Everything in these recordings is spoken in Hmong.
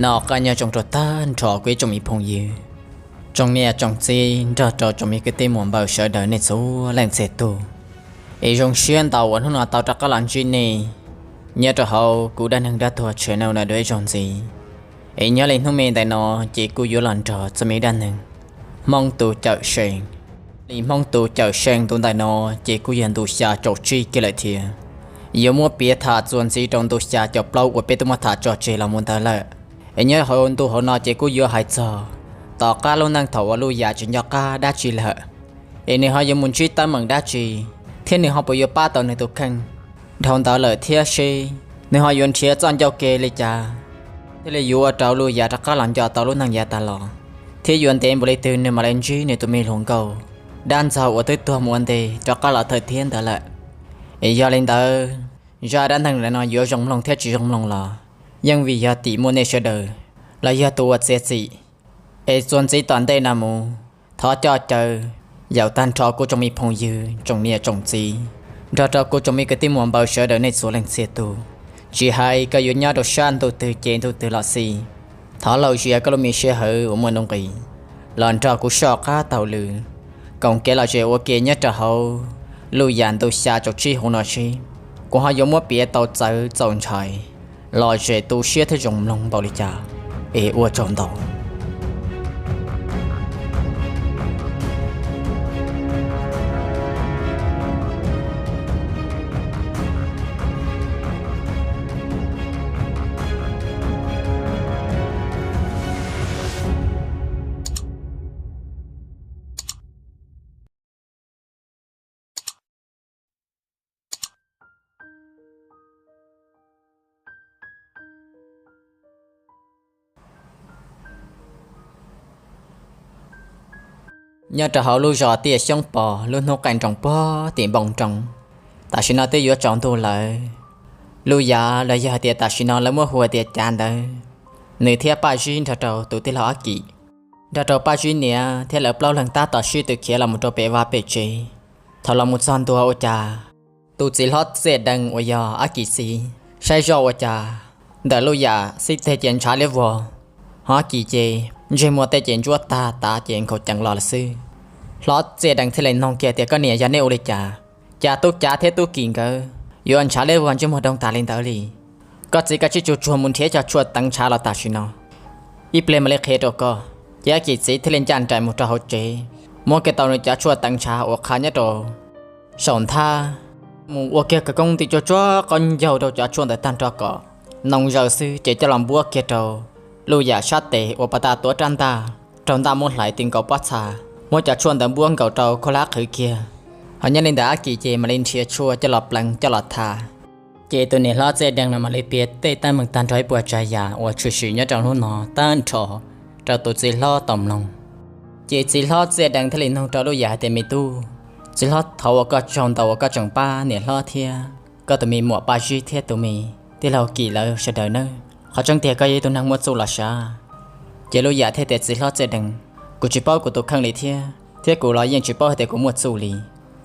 Noj qab nyob zoo rau tag nrho kuv ib tsoom me phooj ywg, tsoom niam tsoom txiv nrog rau tsoom me kwv tij muam npawg sawv daws nej txhua leej txhia tus. Es zoo siab ntau uas hnub no tau rov qab los ntsib nej nyob rau hauv kuv dab neeg dab tuag channel no dua ib zaug ntxiv. Es nyob li hnub me ntawm no ces kuj yuav los nrog txoj me dab neeg Hmoob tus cawm seej. Li Hmoob tus cawm seej ntu ntawm no ces kuj yog ntu xya caum tsib kiag lawm thiab. Yuav muab piav tham txuas ntxiv rau ntu xya caum plaub uas peb twb muab tham tso tseg los mus ntawd lawm. Es nyob hauv ntu hauv no ces kuj yuav hais txog tom qab lub neej thaum uas Luj Yam tsis nco qab dab tsi lawm, es nws ho yuav mus ntsib teeb meem dab tsi, thiab nws ho puas yuav pab tau nws tus kheej dhau ntawd lawm thiab seb nws ho yuav nrhiav txoj ncauj ke li cas thiaj li yuav ua rau Luj Yam rov qab los nco tau lub neej yav tas los, thiab yuav ntev npaum li twg nws mam li ntsib nws tus me hluas nkauj dab ntxaug uas twb tuag mus ua ntej rov qab los thawm thiab ntawd lawm. Es yog li ntawd, zaj dab neeg ntawm no yuav zoo mloog thiab tsis zoo mloog los yeej vim yog tim muaj nej sawv daws los yog tus uas txiav txim. Es txuas ntxiv tom ntej no mus, thov coj caw yaum tag nrho kuv tsoom me phooj ywg, tsoom niam tsoom txiv, nrog rau kuv tsoom me kwv tij muam npawg sawv daws nej txhua leej txhia tus, tsis hais koj yuav nyob rau sab ntuj twg ces ntuj twg los xij, thov laus zias koj lub me sij hawm uas muaj nuj nqis los nrog kuv soj qab taug lw koom kev lom zem ua ke nyob rau hauv Luj Yam ntu xya caum tsib hauv no seb kuv ho yuav muab piav tau txawv txaus ntshai, lom zem tu siab thiab zoo mloog npaum li cas. Es ua tsaug ntau. Nyob rau hauv lub zos Tiaj Xyoob Pos lub hnub qaij nroos puag tim npoo nroo, tam sim no twb yuav tsaus ntuj lawm. Luj Yam los yog hais tias tam sim no lawv muab hu hais tias Cav ntawd, nws thiab Paj Zib nrog rau tus tij laug Ab Kim, nrog rau Paj Zib niam thiab lawv plaub leeg tab tom sib tw khiav los mus rau pem vaj pem tsev. Thaum los mus txog ntua ua cas tus txiv hlob Txiaj Dees uas yog Ab Kim txiv saib zoj ua cas ntawm Luj Yam xib teg ces ntshav liab vog, ho Ab Kim ces ntsej muag tej ces ntsuab tag tav ces nkhaus cees los lawm xwb. Hlob Txiaj Dees thiaj li nug kiag tias, Koj niam, yog nej ua li cas, cas tub Cav thiab tub Kim nkawd yuav ntshav liab vog ntsej muag doog tag li ntawd li? Koj txiv kav tsij tsuag tsuag mus nrhiav cov tshuaj teev ntshav los tam sim no, ib pliag mam li qhia rau koj. Ces Ab Kim txiv thiaj li ncaj nraim mus rau hauv tsev, muab kiag tau nws cov tshuaj teev ntshav uas qha nyob rau saum nthab, mus ua kiag khawv koob nti tsuag tsuag qaub ncaug rau cov tshuaj ntawd tag nrho kom noo zaws xwb ces coj los npuab kiag rau Luj Yam sab tes uas pas tas tuav rab ntaj, raug ntaj muab hlais ti nkaus pob txha, muab cov tshuaj ntawd npuab nkaus rau khaub hlab qhwv kiag. Ho nyob li ntawm Ab Kim ces mam li nrhiav tshuaj coj los pleev coj los tha. Ces tus niam hlob Txiaj Dees no mam li piav tej teeb meem tag nrho ib puas tsav yam uas tshwm sim nyob rau hnub no tag nrho rau tus txiv hlob tau mloog. Ces txiv hlob Txiaj Dees thiaj li nug rau Luj Yam hais tias, Me tub, txiv hlob, thov ua koj tsaug ntau uas koj tseem pab niam hlob thiab koj tus me muam Paj Zib thiab tus me tij laug Kim lawv sawv daws nawb. Qhov tseeb tiag koj yog ib tug neeg muaj txuj los sav. Ces Luj Yam thiaj tias, Txiv hlob Txiaj Dees, kuv tsis paub kuv tus kheej li thiab, thiab kuv los yeej tsis paub hais tias kuv muaj txuj li.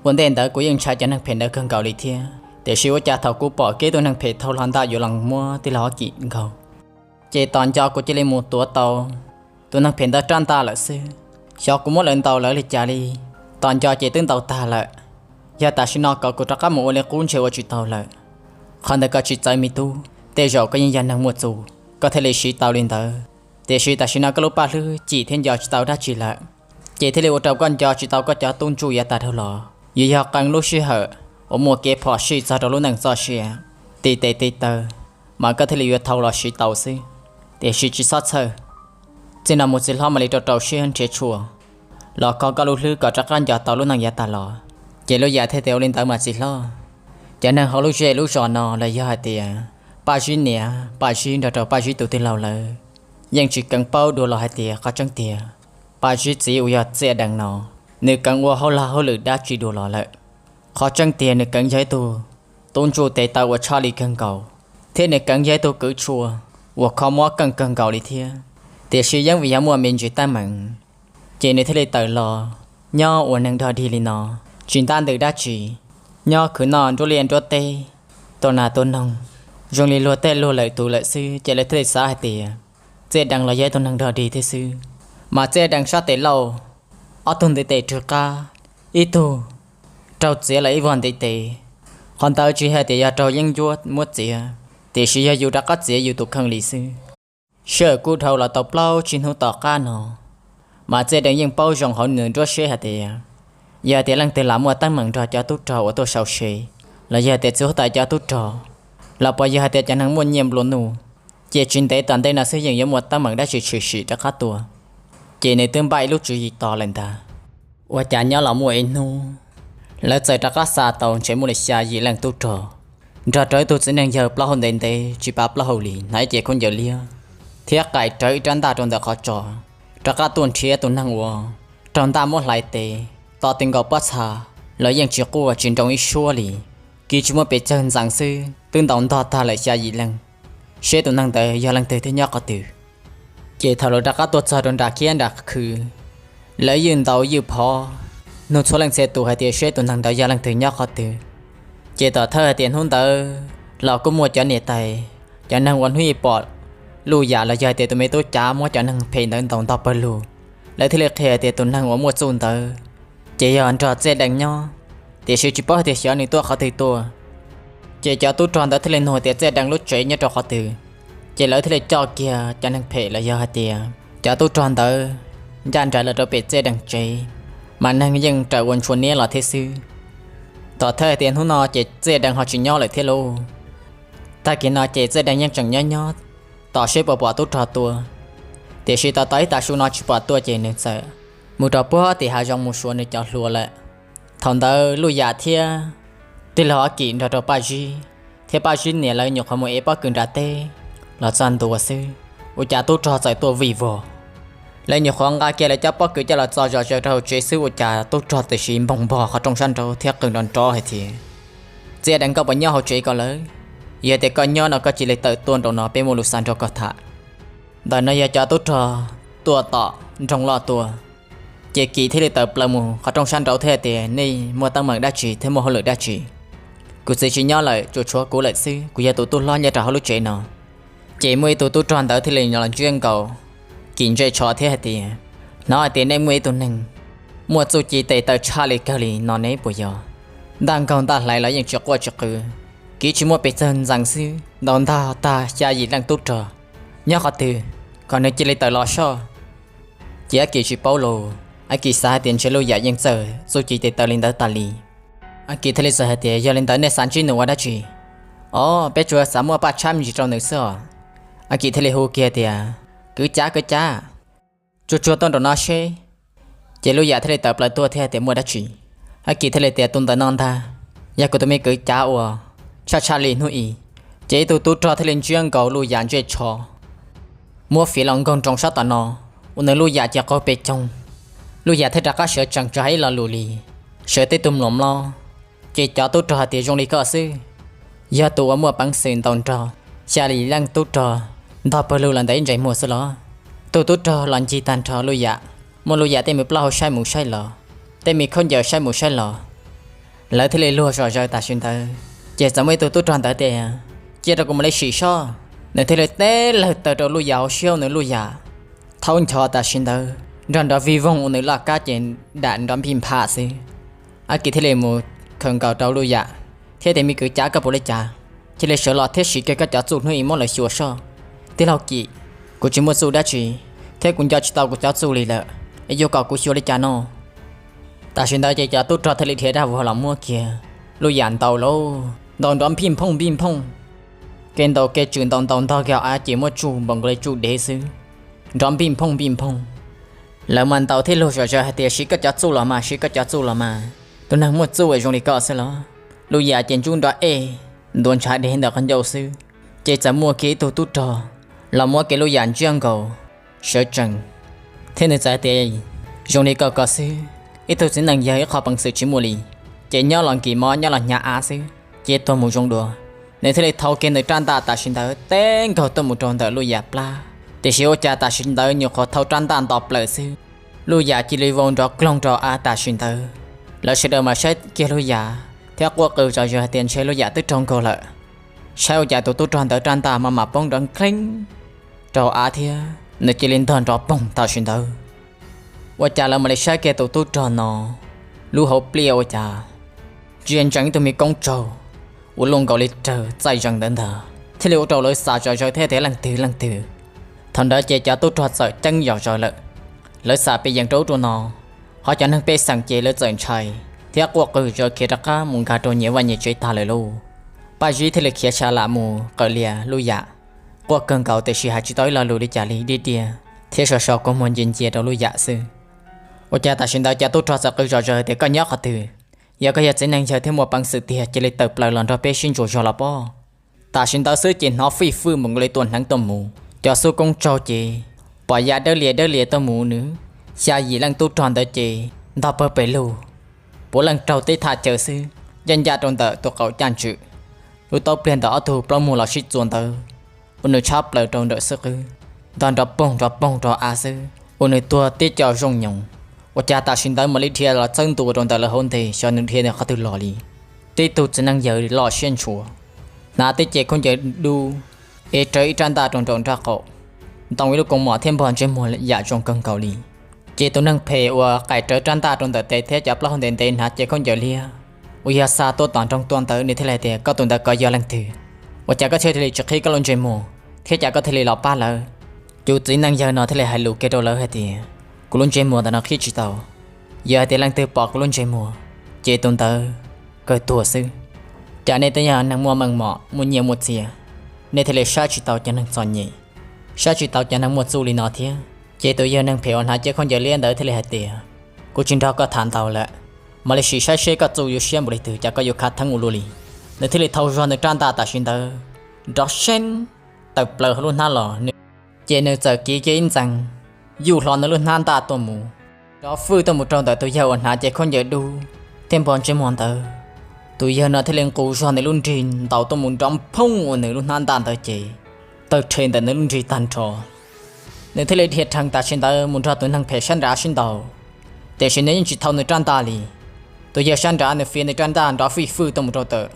Ua ntej ntawd kuv yeej ntshai cov neeg phem ntawd kawg nkaus li thiab, tiam sis ua cas thaum kuv pom kiag ib tug neeg phem thau hlo ntaj yuav los muab tij laug Ab Kim nkaug, ces tos nco kuv cia li mus tuav tau tus neeg phem ntawd rab ntaj lawm xwb. Xyov kuv muab lawv ntaus lawv li cas li, tos nco ces twb ntaus tag lawm. Yog tam sim no kom kuv rov qab mus ua li qub ntshe ua tsis tau lawm. Qhov ntawd koj tsis txawv me tub, tej zaum koj yeej yog neeg muaj txuj koj thiaj li siv tau li ntawd. Tiam sis tam sim no koj lub paj hlwb cim thiab nco tsis tau dab tsi lawm, ces thiaj li ua rau koj nco tsis tau koj cov tub ntsuj yav tas dhau los. Yuav yog qee lub sij hawm uas muaj kev phom sij txog rau lub neej txoj sia, ti tes ti taw, mas koj thiaj li yuav thau los siv tau xwb. Tiam sis tsis txhob txhawj, txij no mus txiv hlob mam li rau rau siab nrhiav tshuaj los kho koj lub hlwb kom rov qab nco tau lub neej yav tas los. Ces Luj Yam thiaj tias, Ua li ntawd mas txiv hlob, cov neeg hauv lub zej lub zos no los yog hais tias Paj Zib niam, Paj Zib nrog rau Paj Zib tus tij laug lawv yeej tsis keev paub dua los hais tias qhov tseeb tiag Paj Zib txiv uas yog Txiaj Dees no, nws keev ua hauj lag hauj lwm dab tsi dua los lawm. Qhov tseeb tiag nws keev yog ib tug tub ntsuj tes taw uas tshaj li kawg nkaus, thiab nws keev yog ib tug kws tshuaj uas kho mob keej kawg nkaus li thiab. Tiam sis yeej vim yog muaj me ntsis teeb meem, ces nws thiaj li tawm los nyob ua neeg dog dig li no, tsis ntab ntws dab tsi, nyob khwv noj nruab liaj nruab teb, tua nas tua noog, zoo li luag tej luag lwm tus lawm xwb. Ces lawv thiaj li xav hais tias Txiaj Dees los yog ib tug neeg dog dig thiab xwb, mas Txiaj Dees sab tes lauj, ob tug ntiv tes rwg qab, ib tug raug txiav lawm ib vuag ntiv tes. Qhov ntawd tsis hais tias yog raug yeeb ncuab muab txiav, tiam sis yog yus rov qab txiav yus tus kheej li xwb. Sij hawm kuj dhau los tau plaub tsib hnub tom qab no, mas Txiaj Dees yeej paub zoo hauv nws nruab siab hais tias, yog hais tias leej twg lam muaj teeb meem nrog cov tub rog uas tuaj sau se, los yog hais tias txiv huab tais cov tub rog, los puas yog hais tias cov neeg muaj nyiaj nplua nuj, ces tsis ntev tom ntej no xwb yeej yuav muaj teeb meem dab tsi tshwm sim rov qab tuaj. Ces nws twb npaj ib lub tswv yim tos lawm ntag. Ua cas nyob los muaj ib hnub, lawv txawm rov qab xa tau ntshe muaj li xya yim leej tub rog, nrog rau ib tug txiv neej yawg plaub hau ntev ntev tsis pav plaub hau li, hnav ib ce khaub ncaws liab, thiab qaim rawv ib rab ntaj rau ntawm qhov tso, rov qab tuaj nrhiav tus neeg uas raug ntaj muab hlais tes, to ti nkaus pob txha los yeej tsis quaj tsis nroo ib suab li, kiv tsis muaj pes tsawg ntxeev xwb twb ntaus ntog tag lawm xya yim leej, seb tus neeg ntawd yog leej twg thiab nyob qhov twg. Ces thaum lawv rov qab tuaj txog rau nram kiab nram khw, lawv ywj ntaus ywj phov, nug txhua leej txhia tus hais tias seb tus neeg ntawd yog leej twg nyob qhov twg. Ces tom thawj hais tias hnub ntawd los kuj muaj cov niam tais, cov neeg uas hnub ib pom Luj Yam los yog hais tias tus me tub cav muab cov neeg phem ntawd ntaus ntog pawg lug, lawv thiaj li qhia hais tias tus neeg uas muaj txuj ntawd ces yog nrog Txiaj Dees nyob, tiam sis tsis paub hais tias xyov nws tuaj qhov twg tuaj. Ces cov tub rog ntawd thiaj li nug tias Txiaj Dees lub tsev nyob rau qhov twg, ces lawv thiaj li coj kiag cov neeg phem los yog hais tias cov tub rog ntawd ncaj nraim los rau pem Txiaj Dees tsev, mas neeg yeej raws ua ntshua niab los thiab xwb. Tom thawj hais tias hnub no ces Txiaj Dees ho tsis nyob lawm thiab lauj. Tag kis no ces Txiaj Dees yeej tseem nyob nyob tos seb puas pom tub rog tuaj, tiam sis tos tos ib tag su no tsis pom tuaj ces nws txawm mus rau puag tim hav zoov mus suav nws cov hluas lawm. Thaum ntawd Luj Yam thiab tij laug Ab Kim nrog rau Paj Zib thiab Paj Zib niam lawv nyuam qhuav mus ev pob kws nram teb los txog ntua xwb, ua cas tub rog txawm tuaj vij vog. Lawv nyuam qhuav nqa kiag lawv cov pob kws coj los txo zom zaws rau hauv tsev xwb ua cas tub rog tam sim npoog npog qhov rooj sab nraud thiab qw nrov nrov hais tias, Txiaj Dees, koj puas nyob hauv tsev ko lawm? Yog tias koj nyob no koj cia li tawm tuaj nraum no peb muaj lus xav nrog koj tham. Ntawm no yog cov tub rog tuaj tom nroog loj tuaj. Ces Kim thiaj li tawm plaws mus qhov rooj sab nraud thiab hais tias, Nej muaj teeb meem dab tsi thiab muaj hauj lwm dab tsi? Kuv txiv tsis nyob lawm, tsuas tshuav kuv lawm xwb, kuv yog tus tub hlob nyob rau hauv lub tsev no. Ces muaj ib tug tub rog ntawd thiaj li los ntsiab nkaus Kim ntsej tsho thiab hais tias, Hnov hais tias nej muaj ib tug neeg muaj txuj ci tes taw tshaj li kawg li no ne puas yog? Ntaj nkaug ntaj hlais los yeej tsis quaj tsis qw, kiv tsis muaj pes tsawg ntxeev xwb ntaus ntog tag xya yim leej tub rog. Nyob qhov twg? Kom nws cia li tawm los soj. Ces Ab Kim tsis paub los, Ab Kim xav hais tias ntshe Luj Yam yeej txawj txuj ci tes taw li ntawd tas li. Ab Kim thiaj li txawm hais tias, Yog li ntawd nej xav ntsib nws ua dab tsi? Os, peb tsuas xav muab paj tshab me ntsis rau nws xwb os. Ab Kim thiaj li hu kiag tias, Kwv cav, kwv cav, tsuag tsuag tuaj nraum no seb. Ces Luj Yam thiaj li tawm plaws tuaj thiab hais tias, Muaj dab tsi? Ab Kim thiaj li tias, Tus ntawm no ntag yog kuv tus me kwv cav uas tshaj tshaj li hnub i. Ces ib tug tub rog thiaj li ntsiab nkaus Luj Yam ntsej tsho, muab fiv los nkaug nroos sab tom no, ua nws Luj Yam cia qaug pes coog. Luj Yam thiaj rov qab sawv tsees tsis hais ib lo lus li, sawv tej tug mlom mlob. Ces cov tub rog hais tias, Zoo li koj xwb, yog tus uas muaj peev xwm ntaus nrog xya yim leej tub rog ntog pawg lug los ntawm ib ntsais muag xwb los? Tus tub rog los ncig tag nrho Luj Yam, muab Luj Yam tej me plaub hau saib mus saib los, tej me khaub ncaws saib mus saib los. Lawv thiaj li luag zom zaws tam sim ntawd, ces txawm muaj ib tug tub rog ntawd tias, Cia rau kuv mam li sim soj. Nws thiaj li teb lawg taw rau Luj Yam hauv siab, ua nws Luj Yam thaub ncho tam sim ntawd nrog nrov vij voog, ua nws laj kab ces dam nrov npij npham xwb. Ab Kim thiaj li mus khaws nkaus rau Luj Yam thiab tias, Me kwv cav, koj puas li cas? Cia li sawv los thiab siv kiag koj cov txuj hnub i muab lawv xyuas soj. Tij laug Kim, kuv tsis muaj txuj dab tsi thiab kuv nco tsis tau kuv cov txuj li lawm, es yuav kom kuv xyuas li cas no? Tam sim ntawd ces cov tub rog thiaj li dhia dab vog los muab kiag Luj Yam ntaus lauj, ntaus nrov npij nphooj npij nphooj. Kev ntaus kev tswm ntaus ntaus ntog kiag hauv av ces muab tsuj npaum nkaus li tsuj dev xwb, nrov npij nphooj npij nphooj. Lawv mas ntaus thiab luag zom zaws hais tias, Siv koj cov txuj los mas, siv koj cov txuj los mas, tus neeg muaj txuj es zoo li koj xwb los? Luj Yam ces ntsub nrov ej, ntuav ntshav dev ntawm qhov ncauj xwb. Ces txawm muaj kiag ib tug tub rog los muab kiag Luj Yam ntsiab nkaus sawv tsees, thiab nws txawm hais tias, Zoo li koj ko xwb, ib tug txiv neej yawg ib qho peev xwm tsis muaj li, ces nyob los nkim mov nyob los hnyav av xwb, ces tuag mus zoo dua. Nws thiaj li thau kiag nws rab ntaj tam sim ntawd teb nkaug tuaj mus rau ntawm Luj Yam plab, tiam sis ua cas tam sim ntawd nyuam qhuav thau rab ntaj nto plaws xwb, Luj Yam cia li vau nrov kloog rau av tam sim ntawd. Lawv sawv daws mas saib kiag Luj Yam thiab quaj qw zom zaws hais tias ntshe Luj Yam twb raug nkaug lawm. Saib ua cas tus tub rog ntawd rab ntaj mas mam poob nrov nkleeb rau av thiab nws cia li ntog nrov poog tam sim ntawd. Ua cas lawv mam li saib kiag tus tub rog no lub hauv pliaj ua cas ntsia ntsees ib tug me koob tsaug uas luaj nkaus li rawg txaij zeeg ntawd ntag, thiaj li ua rau lawv xav zom zaws thiab tias leej twg leej twg. Thaum ntawd ces cov tub rog txawm ceeb zom zaws lawm, lawv xav pes yees rau ub rau no, ho cov neeg pej xeem ces lawv txawm ntshai thiab quaj qw zom khiav rov qab mus nkag rau nyias vaj nyias tsev tag lawm lauj. Paj Zib thiaj li khiav sa lam mus qawm lias Luj Yam. Quaj kawg nkaus tiam sis hais tsis tau ib lo lus li cas li, diaj diaj thiab so so kua muag ncia ncia rau Luj Yam xwb. Ua cas tam sim ntawd cov tub rog txawm qw zom zaws tias koj nyob qhov twg? Yog koj yog txiv neej yawg thiab muaj peev xwm tiag cia li tawm plaws los nrog peb sib ntsuas zog los pob. Tam sim ntawd xwb ces hnov fij fwj mus nkaus li tua hneev tuaj mus, cov xub koob tsaug ces pom ya dawb lias dawb lias tuaj mus nws. Xya yim leej tub rog ntawd ces ntog pawg pes lug, puav leej raug teb thaj caw xwb, ncaj ncaj rau ntawm tus qaum caj ntswm. Lub taub pliag ntawm ob tug plaub muag los sib txuas ntawd ua nws tshab plaws rau ntawm xwb qwb, ntog nrov poog nrov poog rau av xwb ua nws tuag tib co zooj nyoos. Ua cas tam sim ntawd mam li dhia los txawb ntua rau ntawm lawv hauv ntej xyov nws dhia ntawm qhov twg los li. Tib tug txiv neej yawg loj siab ntshua, hnav tib ce khaub ncaws dub, ev rawv ib rab ntaj rau nraum nraub qaum, ntoo ib lub koos mom thiab npog ntsej muag yam zoo kawg nkaus li. Ces tus neeg phem uas qaim rawv rab ntaj rau ntawm tes thiab cov plaub hau ntev ntev hnav ce khaub ncaws liab uas yog xa tuaj tom nroog tuaj ntawd, nws thiaj li hais tias koj tus ntawd koj yog leej twg? Ua cas koj thiaj li tsis qhib koj lub ntsej muag thiab cas koj thiaj li los pab lawv? Tus txiv neej yawg no thiaj li hais lus kiag rau lawv hais tias kuv lub ntsej muag ntawm no qhib tsis tau, yog hais tias leej twg pom kuv lub ntsej muag ces tus ntawd kawg tuag xwb. Cas nej twb yog neeg muaj meej mom muaj nyiaj muaj txiag, nej thiaj li saib tsis tau cov neeg txom nyem, saib tsis tau cov neeg muaj txuj li no thiab. Ces tus yawg neeg phem uas hnav ce khaub ncaws liab ntawd thiaj li hais tias kuv tsis nrog koj tham ntau lawm, mam li sim saib seb koj txuj yuav siab npaum li twg cas koj yuav khav theeb ua luaj li. Nws thiaj li thau zog nws rab ntaj tam sim ntawd nrov seeb tawm plaws hauv lub hnab los, ces nws txawm kiv kiag ib ntxees yuj hlo nws lub hnab ntaj tuaj mus, nrov fwj tuaj mus rau ntawm tus yawg uas hnav ce khaub ncaws dub thiab npog ntsej muag ntawd. Tus yawg no thiaj li nqus zog nws lub nrig ntaus tuaj mus nrov phooj ua nws lub hnab ntaj ntawd ces tawg rhe ntawm nws lub nrig tag nrho. Nws thiaj li dhia rhees tam sim ntawd mus nrog tus neeg phem sab nrad sib ntaus, tiam sis nws yeej tsis thau nws rab ntaj li. Tus yawg sab nrad nws fiav nws rab ntaj nrov fij fwj tuaj mus rau ntawm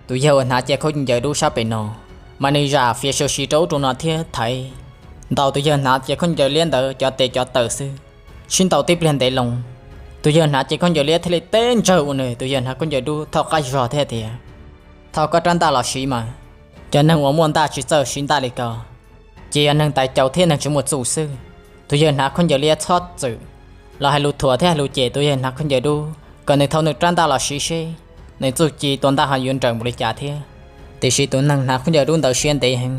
tus yawg uas hnav ce khaub ncaws dub sab pem no, mas nws zam fiav saw si rau ub rau no thiab thaiv ntaus tus yawg hnav ce khaub ncaws liab ntawd cov tes cov taw xwb. Sib ntaus tib pliag ntev loo, tus yawg hnav ce khaub ncaws liab thiaj li teb ntsawg ua nws tus yawg hnav khaub ncaws dub thaub qab zog thiab tias thau koj rab ntaj los siv mas. Cov neeg uas muaj ntaj tsis txawj siv ntaj li ko ces yog neeg tais caus thiab neeg tsis muaj txuj xwb. Tus yawg hnav khaub ncaws liab txhob txwm los hais lus thuam thiab hais lus cem tus yawg hnav khaub ncaws dub kom nws thau nws rab ntaj los siv seb nws txuj ci tua ntaj ho yuav nrawm npaum li cas thiab. Tiam sis tus neeg hnav khaub ncaws dub ntawd siab ntev heev,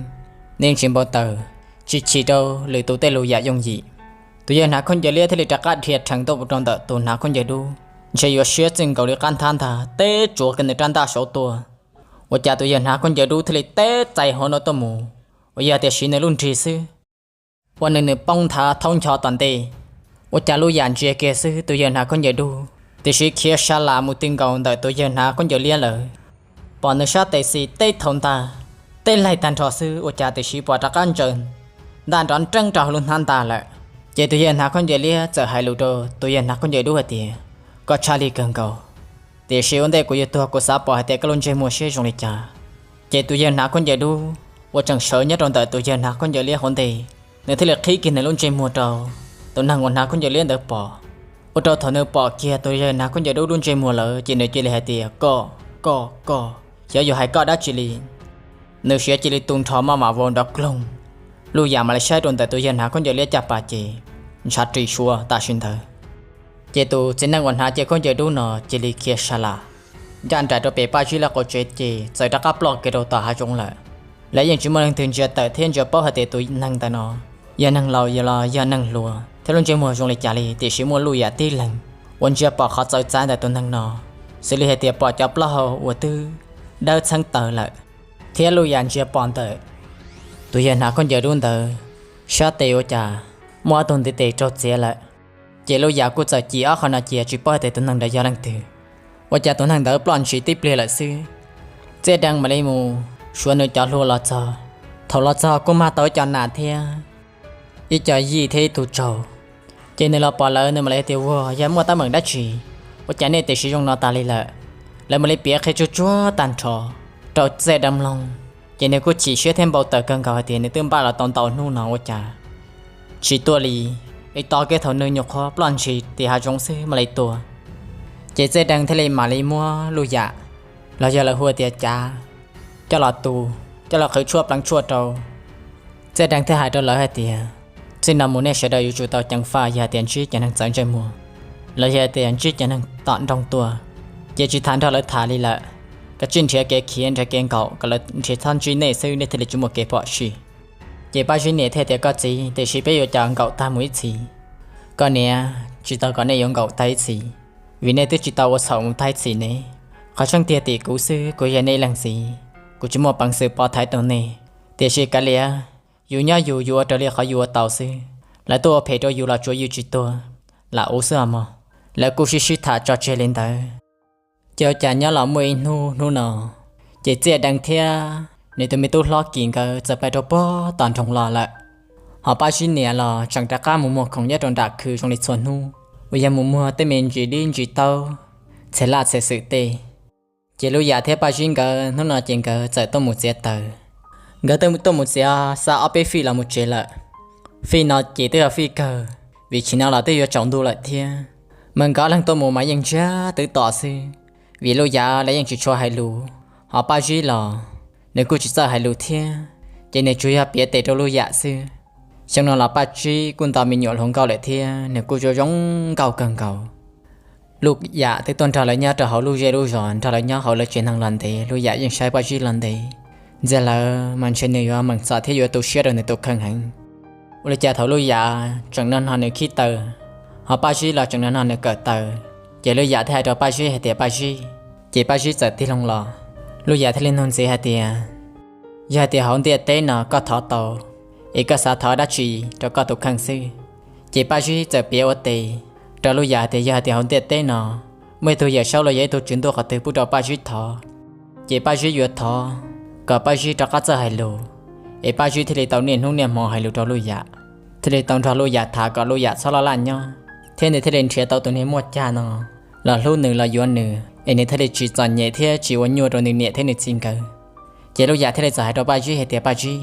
nws yeej tsis npau taws, tsis chim rau lwm tus tej lus yam yooj yim. Tus yawg hnav khaub ncaws liab thiaj li rov qab dhia rhees tuaj mus rau ntawm tus hnav khaub ncaws dub, ntshe yuav siab txij nkaus li qab nthab ntag, teb tsuav kiag nws rab ntaj saud tuaj. Ua cas tus yawg hnav khaub ncaws dub thiaj li teb txais hauv no tuaj mus, uas yog tias siv nws lub nrig xwb, ua nws nws poob nthav thaub ncho tom ntej. Ua cas Luj Yam ntsia kiag xwb tus yawg hnav khaub ncaws dub tiam sis khiav sa las mus ti nkaus ntawm tus yawg hnav khaub ncaws liab lawm. Pom nws sab tes xis teb thaum ntag, teb laig tag nrho xwb ua cas tiam sis pom rov qab ntsaws ntaj nrov nreeb rau hauv lub hnab ntaj lawm. Ces tus yawg hnav khaub ncaws liab txawm hais lus rau tus yawg hnav khaub ncaws dub hais tias, koj tshaj lij kawg nkaus, tiam sis ua ntej kuv yuav tuag kuv xav pom hais tias koj lub ntsej muag siab zoo li cas. Ces tus yawg hnav khaub ncaws dub uas tseem sawv nyob rau ntawm tus yawg hnav khaub ncaws liab hauv ntej, nws thiaj li qhib kiag nws lub ntsej muag rau tus neeg uas hnav khaub ncaws liab ntawd pom. Ua rau thaum nws pom kiag tus yawg hnav khaub ncaws dub lub ntsej muag lawm ces nws cia li hais tias, koj, koj, koj, xyov yuav hais koj dab tsi li. Nws siav cia li tu nrho maj mam vau nrov kloog. Luj Yam mam li saib rau ntawm tus yawg hnav khaub ncaws liab caj pas ces ntshav ris suav tam sim ntawd. Ces tus txiv neej uas hnav ce khaub ncaws dub no cia li khiav sa las ncaj nraim rau pem Paj Zib lawv qaum tsev ces txawm rov qab ploj kiag rau tom hav zoov lawm. Lawv yeej tsis muaj leej twg ntsia tawm thiab ntsia paub hais tias tus neeg ntawm no yog neeg laus los yog neeg hluas thiab lub ntsej muag zoo li cas li, tiam sis muaj Luj Yam tib leeg uas ntsia pom qhov txawv txav ntawm tus neeg no, xws li hais tias pom cov plaub hau uas twb dawb txheeb tawv lawm, thiab Luj Yam ntsia pom ntawm tus yawg hnav khaub ncaws dub ntawd sab tes ua cas muaj ob tug ntiv tes raug txiav lawm. Ces Luj Yam kuj txawm cim ob qho no cia tsis paub hais tias tus neeg ntawd yog leej twg. Ua cas tus neeg ntawd ploj ntshis tib pliag lawm xwb, Txiaj Deeb mam li mus suav nws cov hlua los txog. Thaum los txog kuj mag tau ib co nas thiab ib co yij thiab ib tug tsaug. Ces nws los pom lawv nws mam li tias, ua yog muaj teeb meem dab tsi ua cas nej tiam sis zoo no tas li lawm? Lawv mam li piav qhia tsuag tsuag tag nrho rau Txiaj Deeb mloog. Ces nws kuj chim siab thiab npau taws kawg nkaus hais tias nws twb npaj los tau ntau hnub no ua cas tsis tuaj li, ib tos kiag thaum nws nyuam qhuav ploj ntshis tim hav zoov xwb mam li tuaj. Ces Txiaj Deeg thiaj li mam li muab Luj Yam, los yog lawv hu tias Cav, coj los tu, coj los qhwv tshuaj pleev tshuaj rau. Txiaj Deeg thiaj hais rau lawv hais tias, txij no mus nej sawv daws yuav tsum tau ceev faj yog hais tias ntsib cov neeg txawv ntsej muag, los yog hais tias ntsib cov neeg tom nroog tuaj, ces tsis tas nrog lawv tham li lawm. Kav tsij nrhiav kev khiav nrhiav kev nkaum kom lawv nrhiav txhob ntsib nej xwb nej thiaj li tsis muaj kev phom sij. Ces Paj Zib niam thiaj tias, koj txiv, tiam sis peb yuav coj nkaum tag mus ib txhis. Koj niam, tsis tau kom nej yuav nkaum tag ib txhis, vim nej twb tsis tau ua txhaum mus tag ib txhis ne. Qhov tseeb tiag tim kuv xwb, kuv yog nej leej txiv, kuv tsis muaj peev xwm pov thaiv tau nej. Tiam sis kav liam, yus nyob yus, yus ua raws li qhov yus ua tau xwb. Lawv tuaj ua phem rau yus los tsuav yus tsis tuag, lam ua xwb os mog. Lawv kuj sib sib tham tso tseg li ntawd. Ces ua cas nyob los muaj ib hnub, hnub no, ces Txiaj Deeg thiab nws tus me tub hlob Kis nkawd txawm pais rau puag tom nroog los lawm. Ho Paj Zib niam los tseem rov qab mus muag khoom nyob rau nram khw zoo li txhua hnub, uas yog mus muag tej me ntsis dib ntsis taub, txhia laj txhia xwm tej. Ces Luj Yam thiab Paj Zib nkawd hnub no ces nkawd txawm tuaj mus txiav taws. Nkawd tuaj mus txiav xa ob peb fij los mus tsev lawm. Fij no ces twb yog fij kawg, vim chim no los twb yuav tsaus ntuj lawm thiab. Mas nkawd ob leeg tuaj mus mas yeej ntsiag twb tom xwb, vim Luj Yam los yeej tsis tshua hais lus, ho Paj Zib los nws kuj tsis txawj hais lus thiab, ces nws tsuas yog piav tes rau Luj Yam xwb. Xyoo no los Paj Zib kuj nto me nyuam hluas nkauj lawm thiab nws kuj zoo zoo nkauj kawg nkaus. Luj Yam twb tuaj nrog lawv nyob rau hauv lub zej lub zos, nrog lawv nyob hauv lawv tsev neeg los ntev, Luj Yam yeej saib Paj Zib los ntev. Ntxias lawv mas ntshe nws yuav meem txom thiab yuav tu siab rau nws tus kheej heev. Ua li cas thaum Luj Yam tseem noj nws khib taws, ho Paj Zib los tseem noj nws kawm taws, ces Luj Yam thiaj hais rau Paj Zib hais tias, Paj Zib. Ces Paj Zib txawm tig loo los, Luj Yam thiaj li nug ntxiv hais tias, yog hais tias hauv ntiaj teb no koj thov tau, es koj xav thov dab tsi rau koj tus kheej xwb? Ces Paj Zib txawm piav ua tes rau Luj Yam tias yog hais tias hauv ntiaj teb no muaj ib tug yawm saub los yog ib tug tswv ntuj qhov twg pub rau Paj Zib thov, ces Paj Zib yuav thov kom Paj Zib rov qab txawj hais lus, es Paj Zib thiaj li tau niaj hnub niaj hmo hais lus rau Luj Yam, thiaj li tau nrog Luj Yam tham kom Luj Yam txhob laj laj nyob, thiab nws thiaj li nrhiav tau tus niag muaj cag no los hlub nws los yuav nws, es nws thiaj li tsis txom nyem thiab tsis ua nyuaj rau nws niam thiab nws txiv nkawd. Ces Luj Yam thiaj li txawm hais rau Paj Zib hais tias, Paj Zib,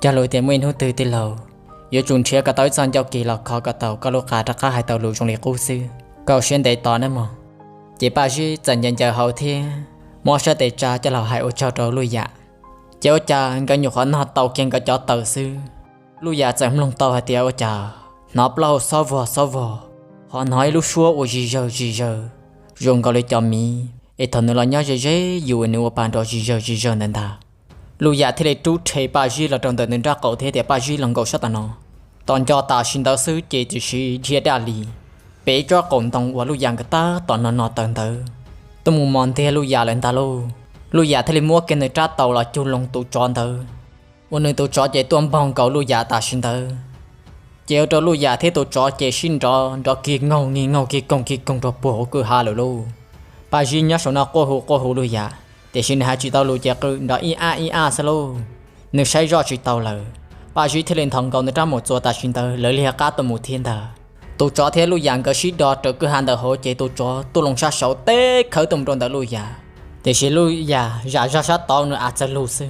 cog lus tias muaj ib hnub twg tij laug yuav tsum nrhiav kom tau ib txoj ncauj kis los kho kom tau koj lub qa rov qab hais tau lus zoo li qub xwb, koj ua siab ntev tos nawb mog. Ces Paj Zib txawm ncaws ncaws hauv thiab muab sab tes tsa coj los hais ua tsaug rau Luj Yam. Ces ua cas nkawd nyuam qhuav nog tau kiag nkawd cov taws xwb, Luj Yam txawm mloog tau hais tias ua cas hnov plaub hau xob vog xob vog, ho hnov ib lub suab ua zis zawg zis zawg, zoo nkaus li cov miv es thaum nws los nyob ze ze yus nws ua pa nrov zis zawg zis zawg ntawd ntag. Luj Yam thiaj li rub rhe Paj Zib los rau ntawm nws nrab qaum thiab tias, Paj Zib, los nkaum sab tom no. Tos nco tam sim ntawd xwb ces tiam sis dhia daj li, pem tsob qaum ntoo uas Luj Yam nkawd tab tom no no taws ntawd tuaj mus mos ntiag Luj Yam lawm ntag lauj. Luj Yam thiaj li muab kiag nws rab taus los cug loo tus tsov ntawd, ua nws tus tsov ces tuaj npog nkaus Luj Yam tam sim ntawd. Ces ua rau Luj Yam thiab tus tsov ces sib nrov nrov kig nkaug kig nkaug kig koog kig koog rau puag hauv kwj ha lawm lauj. Paj Zib nyob saum no quaj hu quaj hu Luj Yam, tiam sis nws hais tsis tau lus ces qw nrov ib ab ib ab xwb lauj. Nws saib zoj tsis tau lawm, Paj Zib thiaj li nthos nkaus nws rab mus txuas tam sim ntawd lawv liag qab tuaj mus thiab ntag. Tus tsov thiab Luj Yam nkawd sib do raws kwj ha ntawd hauv ces tus tsov tuaj loo sab saud teb khawb tuaj mus rau ntawm Luj Yam, tiam sis Luj Yam zam zog sab tod nws av txawg lug xwb.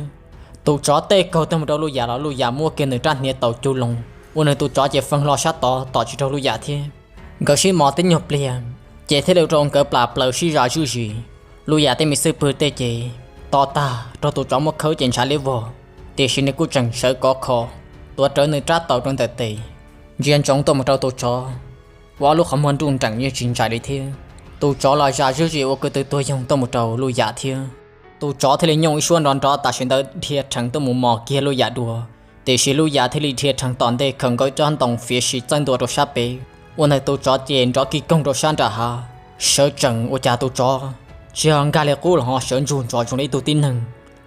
Tus tsov teb kaug tuaj mus rau Luj Yam los Luj Yam muab kiag nws rab hniav taus cug loo, ua nws tus tsov ces feeb hlo sab tod tom tsis raug Luj Yam thiab. Nkawd sib mos tib nyuag pliag, ces thiaj li rau nkawd plam plaws sib zam zuj zus. Luj Yam tej me xwb pwg tej ces to tag raug tus tsov muab khawb ces ntshav liab vog, tiam sis nws kuj tseem sawv kov kho, tuav rawv nws rab taus rau ntawm tes, ntsia ntsoov tuaj mus rau tus tsov, ua ob lub qhov muag nruj nreem yeej tsis ntsais li thiab. Tus tsov los zam zuj zus ua kwv tw tuag yoog tuaj mus rau Luj Yam thiab. Tus tsov thiaj li nyooj ib suab nrov nrov tam sim ntawd dhia rhees tuaj mus mos kiag Luj Yam dua, tiam sis Luj Yam thiaj li dhia rhees tom ntej khawm nkaus tsob ntoo fiav sim txawb ntua rau sab pem, ua nws tus tsov ces nrov kig koog rau sab nram hav, sawv tsees ua cas tus tsov tsis yog nkag li qub los ho sawv ntsug ntsov zoo li ib tug tib neeg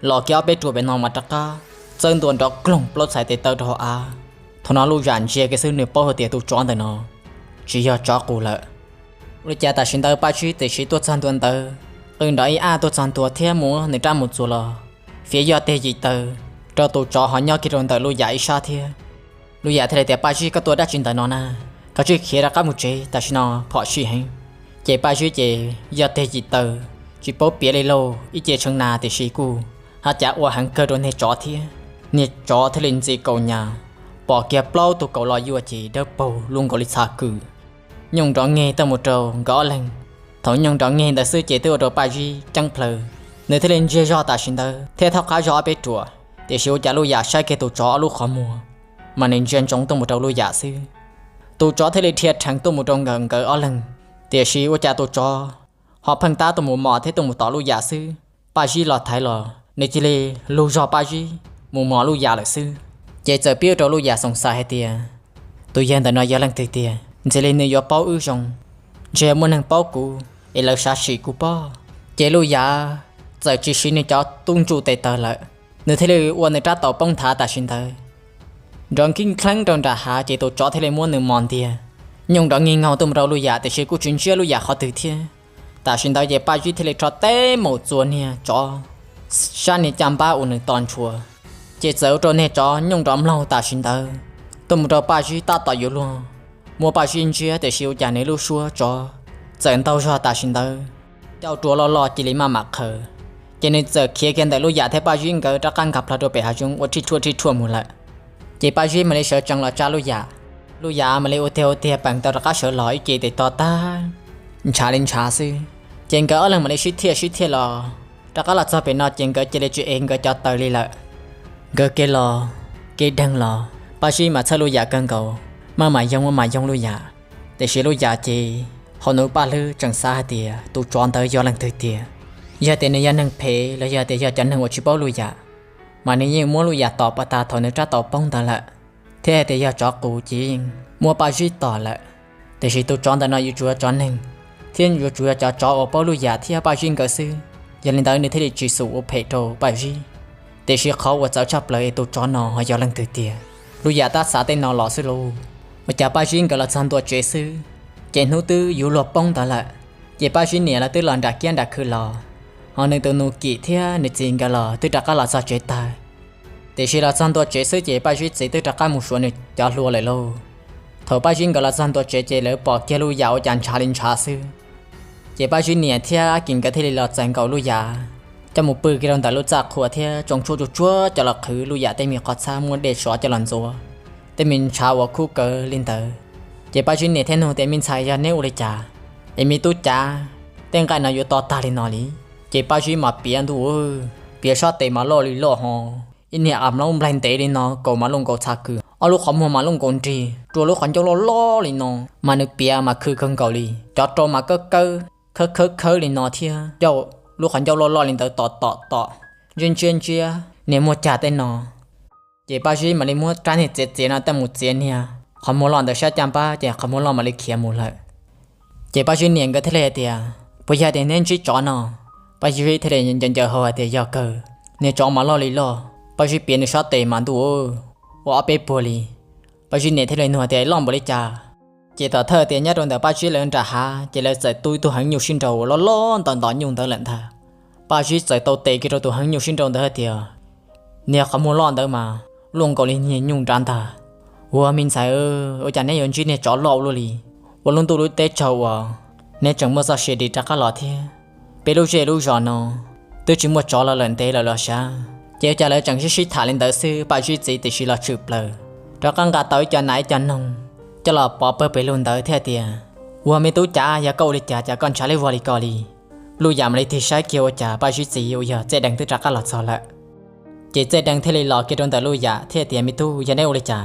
los kiag ob peb ruam pem no mas rov qab txawb ntua nrov kloog plaub txhais tes taw rau hauv av. Thaum no Luj Yam ntsia kiag xwb nws paub hais tias tus tsov ntawm no tsis yog tsov qus lawm. Ua li cas tam sim ntawd Paj Zib tiam sis tuaj txog ntua ntawd, qw nrov ib ab tuaj txog ntua thiab muab nws rab mus txuas los fiav yog teg yim taw rau tus tsov ho nyob kiag rau ntawm Luj Yam ib sab thiab. Luj Yam thiaj li tias, Paj Zib, koj tuaj dab tsi ntawm no na? Koj tsij khiav rov qab mus tsev, tam sim no phom sij heev. Ces Paj Zib ces yog teg yim taw, tsis paub piav li lauj, ib ce tshee nas tiam sis kuj haj cav ua heev kawg rau niag tsov thiab. Niag tsov thiaj li ntxi kaus nyas pom kiag plaub tug kaus los yuav ces dawb paug luaj nkaus li txha kws. Nyooj nrov ngeg tuaj mus rau nkawd ob leeg. Thaum nyooj nrov ngeg ntawd xwb ces twb ua rau Paj Zib ceeb plhaws, nws thiaj li ntsiag zog tam sim ntawd thiab thaub qab zog ob peb ruam. Tiam sis ua cas Luj Yam saib kiag tus tsov ob lub qhov muag, mas nws ntsia ntsoov tuaj mus rau Luj Yam xwb. Tus tsov thiaj li dhia rheev tuaj mus rau nkawd nkawd ob leeg, tiam sis ua cas tus tsov ho pheej tab tuaj mus mos thiab tuaj mus tom Luj Yam xwb. Paj Zib los thaiv los nws cia li lug zog Paj Zib mus mos Luj Yam lawm xwb. Ces txawm pib ua rau Luj Yam xoom xaiv hais tias, tus yawg ntawm no yog leej twg tiag? Ntshe li nws yuav paub wb zoo, ntshe muaj neeg paub kuv es lawv sav sim kuv pob. Ces Luj Yam txawm tsis siv nws cov tub ntsuj tes taw lawm, nws thiaj li ua nws rab taus poob nthav tam sim ntawd nrov nkij dleeb rau nram hav ces tus tsov thiaj li muab nws mos ntiag. Nyooj nrov ngig nkaug tuaj mus rau Luj Yam tiam sis kuj tsis ntsiab Luj Yam qhov twg thiab. Tam sim ntawd ces Paj Zib thiaj li rho teb mus txua niag tsov sab niag caj npab uas nws tos ntshua, ces txawm ua rau niag tsov nyooj nrov mlaug tam sim ntawd tuaj mus rau Paj Zib tab tom yuav luag, muab Paj Zib ntsiab tiam sis ua cas nws lub suab tsov txawm ntaug zog tam sim ntawd, ncauj rua loj loj cia li maj mam qhaws. Ces nws txawm khiav kiag ntawm Luj Yam thiab Paj Zib nkawd rov qab nkag plho rau pem hav zoov ua rhij rhuaj rhij rhuaj mus lawm. Ces Paj Zib mam li sawv tsees los tsa Luj Yam. Luj Yam mam li ua tiag ua tiag peem tau rov qab sawv los ib ce tes to tag, ntshav li ntshav xwb. Ces nkawd ob leeg mam li sib thiaj sib thiaj los rov qab los txog pem no ces nkawd cia li tsis ev nkawd cov taw li lawm. Nkawd kev los kev deeg los Paj Zib mas txhawj Luj Yam kawg nkaus, maj mam yoog maj mam yoog Luj Yam. Tiam sis Luj Yam ces hauv nws paj hlwb tseem xav hais tias tus tsov ntawd yog leej twg tiag, yog tias nws yog neeg phem los yog tias yog cov neeg uas tsis paub Luj Yam, mas nws yeej muab Luj Yam tom pas tas thaum nws rab taus poob ntawd lawm, thiab hais tias yog tsov qus ces yeej muab Paj Zib tom lawm. Tiam sis tus tsov ntawm no yuav tsum yog tsov neeg, thiab yuav tsum yog cov tsov uas paub Luj Yam thiab Paj Zib nkawd xwb, yog li ntawd nws thiaj li tsis xum ua phem rau Paj Zib. Tiam sis qhov uas txawv tshaj plaws es tus tsov no ho yog leej twg tiag? Luj Yam tab xav tej no los xwb lauj, ua cas Paj Zib nkawd los txog ntua tsev xwb, ces hnub twb yuav luag poob ntawd lawm. Ces Paj Zib niam lawv twb los nram kiab nram khw los, ho nws tus nus Kim thiab nws txiv nkawd los twb rov qab los txog tsev tag. Tiam sis los txog ntua tsev xwb ces Paj Zib txiv twb rov qab mus suav nws cov hlua lawm lauj. Thaum Paj Zib nkawd los txog ntua tsev ces lawv pom kiag Luj Yam ua cas ntshav li ntshav xwb. Ces Paj Zib niam thiab Kim nkawd thiaj li los txais nkaus Luj Yam coj mus pw kiag rau ntawm lub txaj qhua thiab tsoo tshuaj tsuag tsuag coj los qhwv Luj Yam tej me qhov txhab, muab dej sov coj los ntxuav tej me ntshav uas khub kawg li ntawd. Ces Paj Zib niam thiaj nug tias, me ntxhais, yog neb ua li cas es me tub cav tej nqaij no yuav to tag li no li? Ces Paj Zib mas piav ntuj, piav sab tes mas loj li loj ho, ib niag av nplaub nplaig ntev li no, kaus mas luaj nkaus txha kws, ob lub qhov muag mas luaj nkaus nrig, rua lub qhov ncauj loj loj li no, mas nws piav mas khw kawg nkaus li, cov rau mas kawb kawb khawb khawb khawb li no thiab, lub qhov ncauj loj loj li ntawd tom tom tom, ntsiab ntsiab ntsiab, niag muaj cag tej no. Ces Paj Zib mam li muab rab niag txiav txiav no tej mus txiav niag qhov muag loj ntawd sab caj npab ces qhov muag loj mam li khiav mus lawm. Ces Paj Zib niam nkawd thiaj li hais tias, puas yog tias neb ntsib tsov no? Paj Zib thiaj li ncaws ncaws hau hais tias, yog kawg, niag tsov mas loj li loj, Paj Zib piav nws sab tes mas ntuj, ua ob peb puag li. Paj Zib niam thiaj li nug tias, loj npaum li cas? Ces tom thawj tias nyob rau ntawm Paj Zib lawv nram hav ces lawv txawm tu ib tug heev nyuj sib nraus uas loj loj nto nto nyuj ntawd lawm ntag. Paj Zib txawm tau tes kiag rau tus heev nyuj sib nraus ntawd hais tias, niag qhov muag loj ntawd mas luaj nkaus li niag nyuj nrad ntag. Ua me ntxhais, ua cas neb yuav ntsib niag tsov loj ua luaj li? Ua lub ntuj lub teb chaws uas neb tseem muaj txoj sia dim rov qab los thiab. Peb lub zej lub zos no twb tsis muaj tsov los lawm ntev lawm los sav. Ces ua cas lawv tseem sib sib tham li ntawd xwb, Paj Zib txiv tiam sis los tshwm plaws rov qab nqa tau ib co nas ib co noog coj los pov pawg pem lug ntawd thiab tias, ua me tub cav, yog koj ua li cas cas koj ntshav liab vog li ko li? Luj Yam mam li tig saib kiag ua cas Paj Zib txiv uas yog Txej Dees twb rov qab los txog lawm. Ces Txej Dees thiaj li los kiag rau ntawm Luj Yam thiaj tias, me tub, yog neb ua li cas?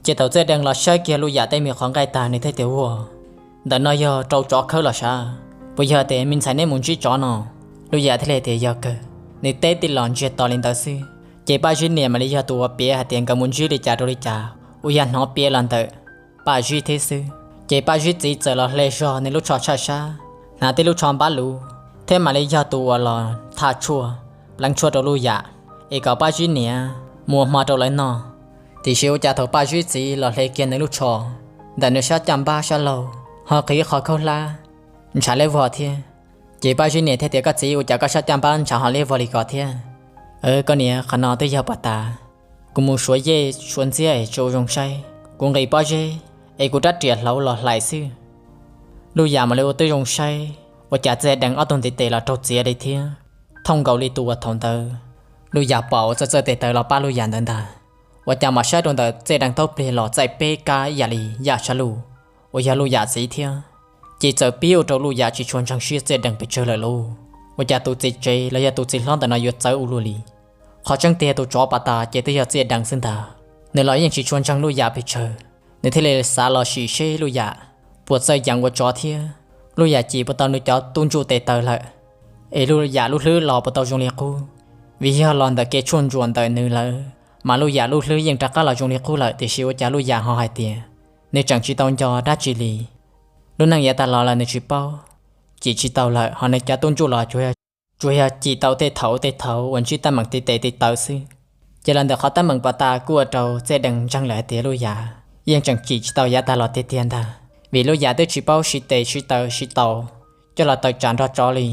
Ces thaum Txej Dees los saib kiag Luj Yam tej me qhov nqaij tag nws thiaj tias, ua, ntawm no yog rau tsov khawb los sav, puas yog tias me ntxhais neb mus ntsib tsov no? Luj Yam thiaj li tias, yog kawg. Nws teb tij los ntsiag to li ntawd xwb. Ces Paj Zib niam mam li yog tus uas piav hais tias nkawd mus ntsib li cas rau li cas uas yog hnov piav los ntawm Paj Zib thiab xwb. Ces Paj Zib txiv txawm los hle zog nws lub tsho tshaj sab, hnav tib lub tsho npab luv, thiab mam li yog tus uas los thaj tshuaj, pleev tshuaj rau Luj Yam, es kom Paj Zib niam mus ua hmo rau lawv noj. Tiam sis ua cas thaum Paj Zib txiv los hle kiag nws lub tsho ntawm nws sab caj npab sab laug ho qhwv qhov khaub hlab ntshav liab vog thiab. Ces Paj Zib niam thiaj tias, koj txiv, ua cas koj sab caj npab ntshav ho liab vog li ko thiab? Koj niam, qhov no twb yog pas tas kuv mus suav yej suav ntxiab es tsis ua zoo saib, kuv nqis pob zeb es kuv rab riam hlauv los hlais xwb. Luj Yam mam li ua tib zoo saib, ua cas Txej Dees ob tug ntiv tes los raug txiav li thiab, thooj nkaus li tus uas thaum ntawd Luj Yam pom uas txawj txawj tes taw los pab Luj Yam ntawd ntag. Ua cas mam saib rau ntawm Txej Dees taub plig los txaij peb kab ib yam li Yaj Sab Luj uas yog Luj Yam txiv thiab. Ces txawm pib ua rau Luj Yam tsis tshua ntseeg siab Txej Dees pes tsawg lawm lauj. Ua cas tus txiv tsev los yog tus txiv hlob ntawm no yuav txawv ua luaj li? Qhov tseeb tiag tus tsov pas tas ces twb yog Txej Dees xwb ntag. Nws los yeej tsis tshua ntseeg Luj Yam pes tsawg, nws thiaj li xav los sim seb Luj Yam puas txawj yeev ua tsov thiab Luj Yam cim puas tau nws cov tub ntsuj tes taw lawm, es Luj Yam lub hlwb los puas tau zoo li qub. Vim yog los ntawm kev tshuaj ntsuam ntawm nws lawm, mas Luj Yam lub hlwb yeej rov qab los zoo li qub lawm, tiam sis ua cas Luj Yam ho hais tias nws tseem tsis tau nco dab tsi li. Lub neej yav tag los lawm nws tsis paub, cim tsis tau lawm, ho nws cov tub ntsuj los tsuas yog cim tau tej thaum tej thaum uas ntsib teeb meem tiv tes tiv taw xwb. Ces los ntawm qhov teeb meem pas tas kuj ua rau Txej Dees ntseeg lawm hais tias Luj Yam yeej tseem cim tsis tau yav tag los tiag tiag ntag, vim Luj Yam twb tsis paub siv tes siv taw siv taus coj los tawm tsam nrog tsov li.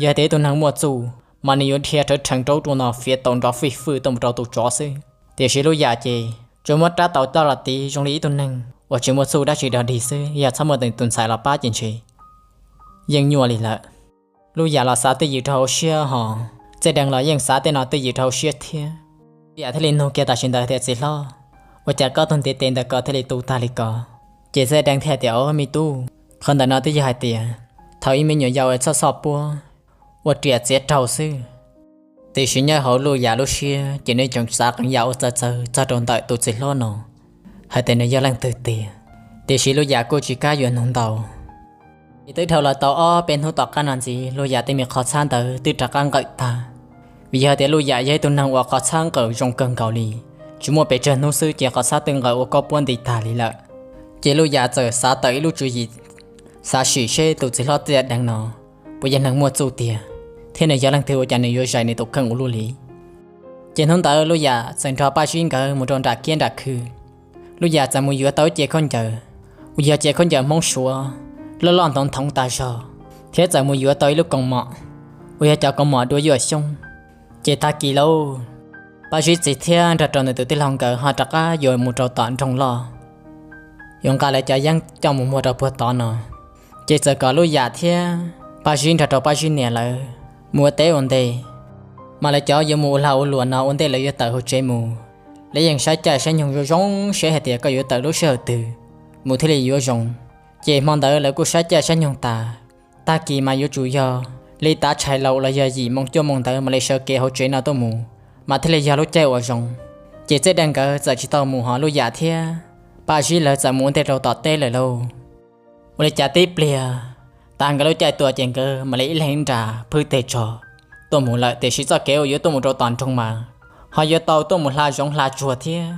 Yog tias ib tug neeg muaj txuj mas nws yuav dhia rhawv rheev rau ub rau no fiav tau nrov fij fwj tuaj mus rau tus tsov xwb. Tiam sis Luj Yam ces tsuas muab rab taus coj los tiv zoo li ib tug neeg uas tsis muaj txuj dab tsi dog dig xwb, yog txhob muaj tus ntxhais los pab ces ntshe yeej nyuaj li lawm. Luj Yam los xav twj ywm rau hauv siab ho Txej Dees los yeej xav tej no twj ywm rau hauv siab thiab. Luj Yam thiaj li nug kiag tam sim ntawd tias, Txiv hlob, ua cas koj tug ntiv tes ntawm ko thiaj li tu tag li ko? Ces Txej Dees thiaj tias, Au me tub, qhov ntawm no twb yog hais tias thaum ub me nyuam yaus es txhoj xoj puab ua riam txiav raug xwb. Tiam sis nyob hauv Luj Yam lub siab ces nws tseem xav qee yam ua txawv txawv txog rau ntawm tus txiv hlob no hais tias nws yog leej twg tiag. Tiam sis Luj Yam kuj tsis kam yuav nug ntau. Ces twb dhau los tau ob peb hnub tom qab no ntxiv, Luj Yam tej me qhov txhab ntawd twb rov qab nqawm tag. Vim yog tias Luj Yam yog ib tug neeg uas qhov txhab nqawm zoo kawg nkaus li, tsis muaj pes tsawg hnub xwb ces qhov txhab twb nqawm ua kaub puab nti tag li lawm. Ces Luj Yam txawm xav tawm ib lub tswv yim, xav sim seb tus txiv hlob Txej Dees no puas yog neeg muaj txuj tiag, thiab nws yog leej twg ua cas nws yuav zais nws tus kheej ua luaj li. Ces hnub ntawd Luj Yam txawm nrog Paj Zib nkawd mus rau nram kiab nram khw. Luj Yam txawm mus yuav tau ib ce khaub ncaws uas yog ce khaub ncaws Hmoob Suav, loj loj nthoov nthoov tas zog, thiab txawm mus yuav tau ib lub kaus mom uas yog cov kaus mom dua yuaj xyoob. Ces tag kis lauj, Paj Zib txiv thiab nrog rau nws tus tij laug nkawd ho rov qab yuav mus rau tom nroog loj, yuav nqa lawv cov yeeb coj mus muag rau puag tod no. Ces txawm kom Luj Yam thiab Paj Zib nrog rau Paj Zib niam lawv mus ua teb ua ntej, mas lawv cov yuav mus ua lag ua luam no ua ntej lawv yuav tawm hauv tsev mus, lawv yeej saib caij saib nyoog zoo zoo seb hais tias koj yuav tawm lub sij hawm twg mus thiaj li yuav zoo. Ces hmo ntawd lawv kuj saib caij saib nyoog tas, tag kis mas yuav tsum yog li tav tshais laus los yog yim moo cuaj moo ntawd mam li sawv kev hauv tsev no tuaj mus, mas thiaj li yog lub caij uas zoo. Ces Txej Dees nkawd txawm tsis tau mus, ho Luj Yam thiab Paj Zib lawv txawm mus ua ntej rau tom teb lawm lauj. Ua li cas tib pliag, tag nkawd lub caij tuaj ces nkawd mam li ib leeg nra phwb teg tsog tuaj mus lawm, tiam sis txoj kev uas yuav tuaj mus rau tom nroog mas ho yuav tau tuaj mus hla zoov hla tsuag thiab,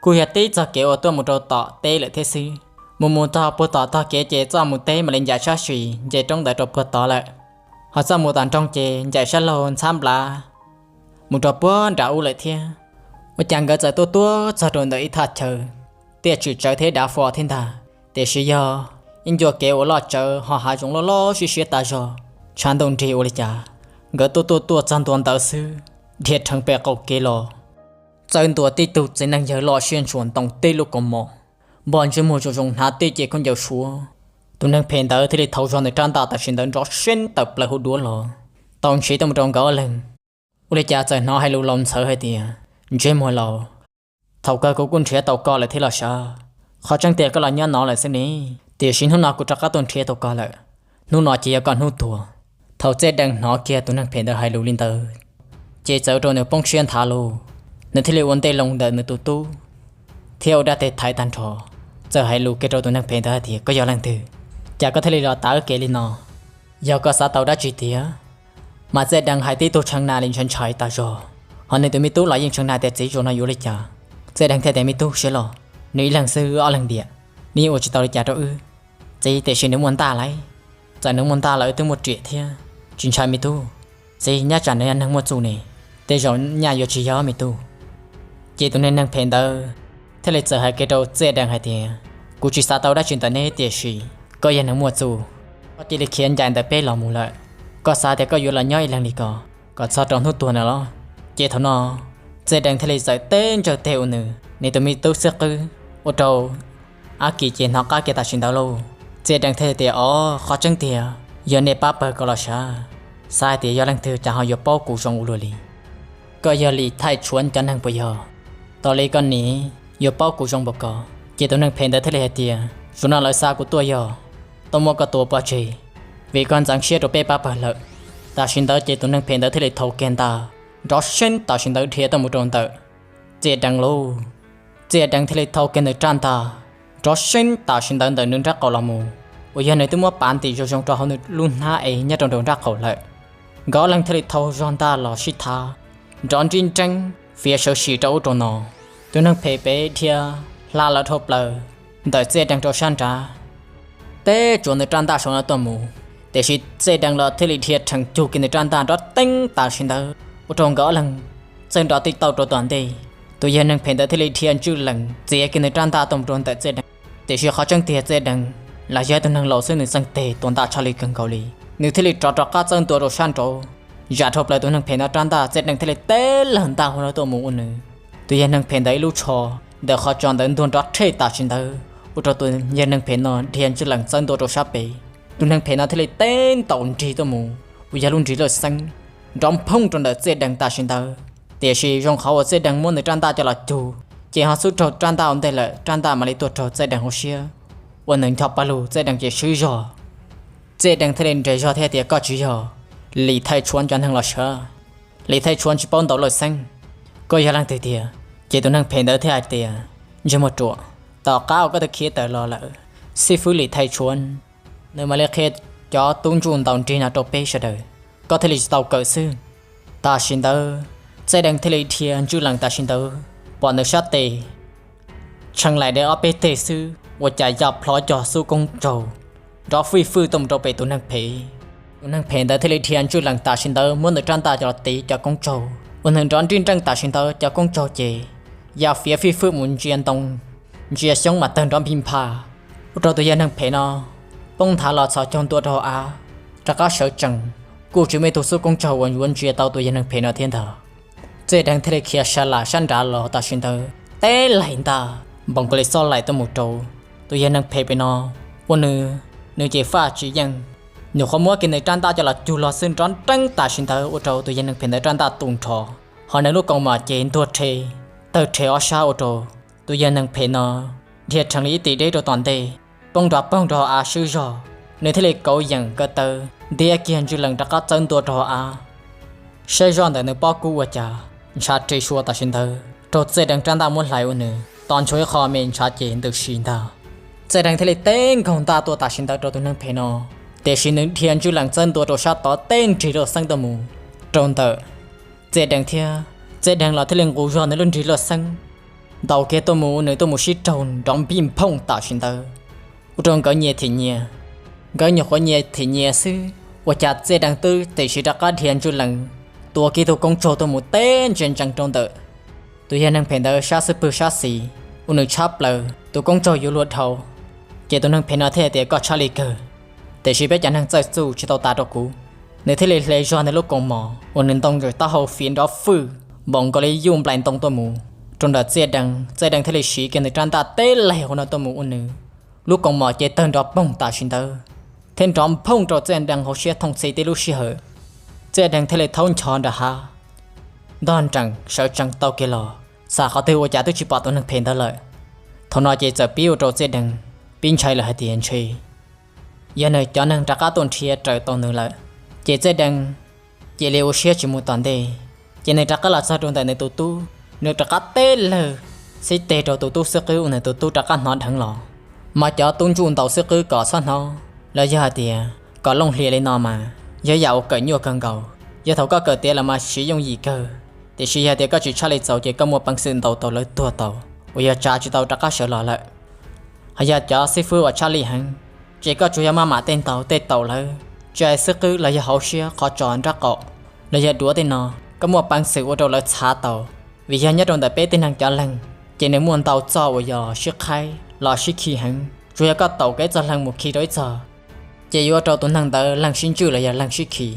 kuj yog tib txoj kev uas tuaj mus rau tom teb lawm thiab xwb. Mus mus txog puag tom tog kev ces txoj mus teb mam li ncaim sab sis nce roob ntawd rau puag tod lawm, ho txoj mus tom nroog ces ncaim sab laug ntxhab nplav mus rau puag nram ub lawm thiab. Ua cas nkawd txawm tuaj tuaj txog rau ntawm ib thaj chaw, tiaj tswm tsawv thiab dav fo thiab ntag, tiam sis yog ib ncua kev uas loj tsawv ho hav zoov loj loj siab siab tas zog, tshav ntuj nrig ua li cas. Nkawd tuaj tuaj tuaj txog ntua ntawd xwb, dhia rheev pem qaum kev los, txawm ntua tib tug txiv neej yawg loj siab ntshua ntoo tib lub kaus mom, npog ntsej muag zoo zoo hnav tib ce khaub ncaws Suav. Tus neeg phem ntawd thiaj li thau zog nws rab ntaj tam sim ntawd nrov seeb tawm plaws hauv duav los, tau ntshiv tuaj mus rau nkawd ob leeg. Ua li cas txawm hnov hais lus laus ntxhawv hais tias, Ntsej muag laus, thaum kawg kuv kuj nrhiav tau koj lawm thiab los sav. Qhov tseeb tiag koj los nyob no lawm xwb ne, tiam sis hnub no kuv rov qab tuaj nrhiav tau koj lawm. Hnub no ces yog koj hnub tuag. Thaum Txej Dees hnov kiag tus neeg phem ntawd hais lus li ntawd, ces txawm ua rau nws poob siab nthav lauj. Nws thiaj li ua ntej loo ntawm nws tus tub thiab ua dab teg thaiv tag nrho, txawm hais lus kiag rau tus neeg phem ntawd hais tias, Koj yog leej twg? Cas koj thiaj li los tav wb kev li no? Yog koj xav tau dab tsi tiag? Mas Txej Dees hais tib tug tshee na li ntshai ntshai tas zog, ho nws tus me tub los yeej tshee na tias, Txiv, zaum no yuav ua li cas? Txej Dees thiaj tias, Me tub, siab los, nws ib leeg xwb wb ob leeg diam, nws yeej ua tsis tau li cas rau wb. Txiv, tiam sis nws muaj ntaj lauj. Txawm nws muaj ntaj los wb twb muaj riam thiab, tsis ntshai me tub. Txiv, nyob tsam nws yog neeg muaj txuj ne, tej zaum nyaj yuav tsis yog me tub. Ces tus neeg neeg phem ntawd thiaj li txawm hais kiag rau Txej Dees hais tias, Kuv tsis xav tau dab tsi ntawm neb, tiam sis koj yog neeg muaj txuj, koj cia li khiav ncaim ntawm peb los mus lawm. Koj xav tias koj yuav los nyob ib leeg li ko, kom txog rau hnub tuag no los? Ces thaum no Txej Dees thiaj li txawm teb ntsawj teg ua nws, nws tus me tub xwb qwb, ua rau Ab Kis ces hnov qab kiag tam sim ntawd lauj. Txej Dees thiaj tias, Os, qhov tseeb tiag yog nej pab pawg ko los sav. Xav hais tias yog leej twg cas ho yuav paub kuv zoo ua luaj li. Koj yog Lis Thaij Tshuav cov neeg puas yog? Tos li koj niam yuav paub kuv zoo npaum ko. Ces tus neeg phem ntawd thiaj li hais tias, Zaum no lawv xa kuv tuaj yog tuaj muab koj tua pov tseg, vim koj ntxeev siab rau peb pab pawg lawm. Tam sim ntawd ces tus neeg phem ntawd thiaj li thau kiag ntaj nrov seeb tam sim ntawd dhia tuaj mus rau ntawm Txiaj Dees lauj. Txiaj Dees thiaj li thau kiag nws rab ntaj nrov seeb tam sim ntawd ntawm nws nrab qaum los mus, uas yog nws twb muab pav ntim zoo zoo rau hauv nws lub hnab ev nyob rau nraum nrab qaum lawm. Nkawd ob leeg thiaj li thau zog ntaj los sib thav nrov nrib nreeb fiav sawv sim rau ub rau no. Tus neeg phem pem dhia hla los dhau plaws ntawm Txiaj Dees rau sab nrad, teb tsuas nws rab ntaj saum no tuaj mus, tiam sis Txiaj Dees los thiaj li dhia rhees cug kiag nws rab ntaj nrov teeb tam sim ntawd ua rau nkawd ob leeg txawj nrov tij tauj rau tom ntej. Tus yawg neeg phem ntawd thiaj li dhia ntswj lees txiav kiag nws rab ntaj tuaj mus rau ntawm Txiaj Dees. Tiam sis qhov tseeb tiag Txiaj Dees los yog ib tug neeg laus xwb, nws txeeg teg tua ntaj tshaj li kawg nkaus li. Nws thiaj li rov rov qab txawb ntua rau sab nraud, zam dhau plaws tus neeg phem no rab ntaj, Txiaj Dees thiaj li teb lawg ntaj hauv no tuaj mus ua nws. Tus yawg neeg phem ntawd ib lub tsho ntawm qhov tsos ntawd ntuag nrov rhej tam sim ntawd ua rau tus yawg neeg phem no dhia ntswj lees txawb ntua rau sab pem. Tus neeg phem no thiaj li teb ntaus nrig tuaj mus uas yog lub nrig laj xeeb nrov nphooj rau ntawm Txiaj Dees tam sim ntawd. Tiam sis zoo qhov uas Txiaj Dees muab nws rab ntaj coj los cug, ces ho xub raug rab ntaj ua ntej lawm, rab ntaj mam li tuaj raug Txiaj Dees hauv siab, ua nws ncho pawg lug, Txiaj Dees ces swb zog. Txiaj Dees thiaj li nres zog thiab tias, Koj tsis yog Lis Thaij Tshuav cov neeg los sav? Lis Thaij Tshuav tsis paub ntaus laj xeeb, koj yog leej twg tiag? Ces tus neeg phem ntawd thiaj hais tias, Ntsej muag ruam, tom qab uas koj twb khiav tawm los lawm, xib fwb Lis Thaij Tshuav nws mam li qhia cov tub ntsuj ntaus nrig no rau peb sawv daws, koj thiaj li tsis tau kawm xwb. Tam sim ntawd Txiaj Dees thiaj li dhia ntswj lees tam sim ntawd, pom nws sab tes tshee laim de ob peb teg xwb ua cas ya plhov cog xub koob tsaug nrov fwj fwj tuaj mus rau pem tus neeg phem. Tus neeg phem ntawd thiaj li dhia ntswj lees tam sim ntawd muab nws rab ntaj coj los tiv cov koob tsaug uas nws nrov nrib nreeb tam sim ntawd, cov koob tsaug ces ya fiav fij fwj mus ntsia ntoo ntsia xyoob mas tawg nrov npij nphaj, ua rau tus yawg neeg phem no poob nthav los txhos caug ntua rau hauv av, rov qab sawv tsees, kuj tsis muaj ib tug xub koob tsaug uas yuav ntsia tau tus yawg neeg phem no thiab ntag. Txiaj Dees thiaj li khiav sa lam sab nrad los tam sim ntawd teb laim ntaj npaum nkaus li xob laim tuaj mus rau tus yawg neeg phem pem no, ua nws, nws ces faj tsis yeej. Nyuam qhuav muab kiag nws rab ntaj coj los cug los xwb nrov nreeb tam sim ntawd ua rau tus yawg neeg phem ntawd rab ntaj tu nrho, ho nws lub kaus mom ces ntuag rhe, tawg rhe ob sab ua rau tus yawg neeg phem no dhia rhees li ib tim deb rau tom ntej, poob nrov poog rau hauv av swb zog. Nws thiaj li kauv yeem ko taw ntiab kiag ntswj lees rov qab txawb ntua rau hauv av. Saib zoj ntawm nws pob kub ua cas ntshav ris sua tam sim ntawd raug Txiaj Dees rab ntaj muab hlais ua nws tos ntshuav ib qho me ntshav ces ntws si ntag. Txiaj Dees thiaj li teb nkaug ntaj tuaj tam sim ntawd rau tus neeg phem no, tiam sis nws dhia ntswj lees txawb ntua rau sab tod teb nrig laj xeeb tuaj mus rau ntawm Txiaj Dees thiab. Txiaj Dees los thiaj li nqus zog nws lub nrig laj xeeb ntaus kiag tuaj mus, nws tuaj mus sib raug nrov npij nphooj tam sim ntawd, ua rau nkawd nyias thim nyias. Nkawd nyuam qhuav nyias thim nyias xwb, ua cas Txiaj Dees twb tiam sis rov qab dhia ntswj lees tua kiag tug koob tsaug tuaj mus teb ntsia ntsees rau ntawm tus yawg neeg phem ntawd sab xub pwg sab xis, ua nws tshab plaws tus koob tsaug yuav luag dhau. Ces tus neeg phem no thiaj hais tias, Koj tshab li kawg, tiam sis peb cov neeg txawj txuj tsis tau tas rau kuv. Nws thiaj li hle zog nws lub kaus mom uas nws ntoo taub hau fiav nrov fwj npaum nkaus li yuj nplais ntoo tuaj mus rau ntawm Txiaj Dees. Txiaj Dees thiaj li siv kiag nws rab ntaj teb laig hauv no tuaj mus ua nws lub kaus mom ces tawg nrov poog tam sim ntawd thiab nrov nphooj rau Txiaj Dees hauv siab thooj txhij tib lub sij hawm. Txiaj Dees thiaj li thaub ncho nram hav ntog nrees sawv tsees tau kiag los, xav qhov twg ua cas twb tsis pom tus neeg phem ntawd lawm. Thaum no ces txawm pib ua rau Txiaj Dees pib ntshai lawm hais tias ntshe yog nws cov neeg rov qab tuaj nrhiav raws tau nws lawm. Ces Txiaj Dees cia li ua siab tsis mus tom ntej, ces nws rov qab los txog rau ntawm nws tus tub, nws rov qab teb lawg xib teg rau tus tub xwb qwb ua nws tus tub rov qab hnov dheev los. Mas cov tub ntsuj ntaus xwb qwb kom txhob hnov los yog hais tias kom looj hlias li no mas yog yam uas kawm nyuaj kawg nkaus. Yog thaum koj kawm tiav los mas siv yooj yim kawg, tiam sis yog tias koj tsis tshaj li txaus ces koj muaj peev xwm ntaus tau lawv tuag tau, uas yog tsav tsis tau rov qab sawv los lawm. Hos yog cov xib fwb uas tshaj lij heev, ces koj tsuas yog maj mam tej ntaus tej taus lawv, tsis hais xwb qwb los yog hauv siab qhov tsos nraub qaum los yog duav tej no, koj muaj peev xwm ua rau lawv txhav tau. Vim yog nyob rau ntawm peb tib neeg cov leeg, ces nws muaj ntau txoj uas yog sib qhaib los sib khi heev. Tsuas yog koj taus kiag ib txoj leeg mus khi rau ib txoj, ces yuav ua rau tus neeg ntawd leeg sib ntswj los yog leeg sib khi,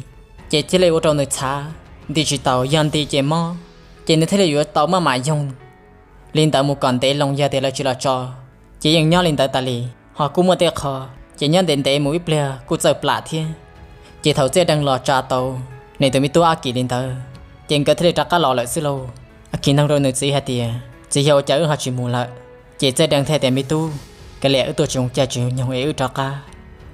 ces thiaj li ua rau nws txhav, nti tsis taus, yog nti ces mob, ces nws thiaj li yuav tau maj mam yoog li ntawd mus kom ntev loo, yog tias lawv tsis los tso, ces yeej nyob li ntawd tas li. Hos kuj muaj tej qho ces nyob ntev ntev mus ib pliag kuj txawj plam thiab. Ces thaum Txiaj Dees los tsa tau nws tus me tub Ab Kis li ntawd, ces nkawd thiaj li rov qab los lawm xwb lauj. Ab Kis nug rau nws txiv hais tias, Txiv, yog ua cas wb ho tsis mus lawm? Ces Txej Dees thiaj tias, Me tub, kav liam wb tuaj tsis zoo caij tsis zoo nyoog es wb rov qab.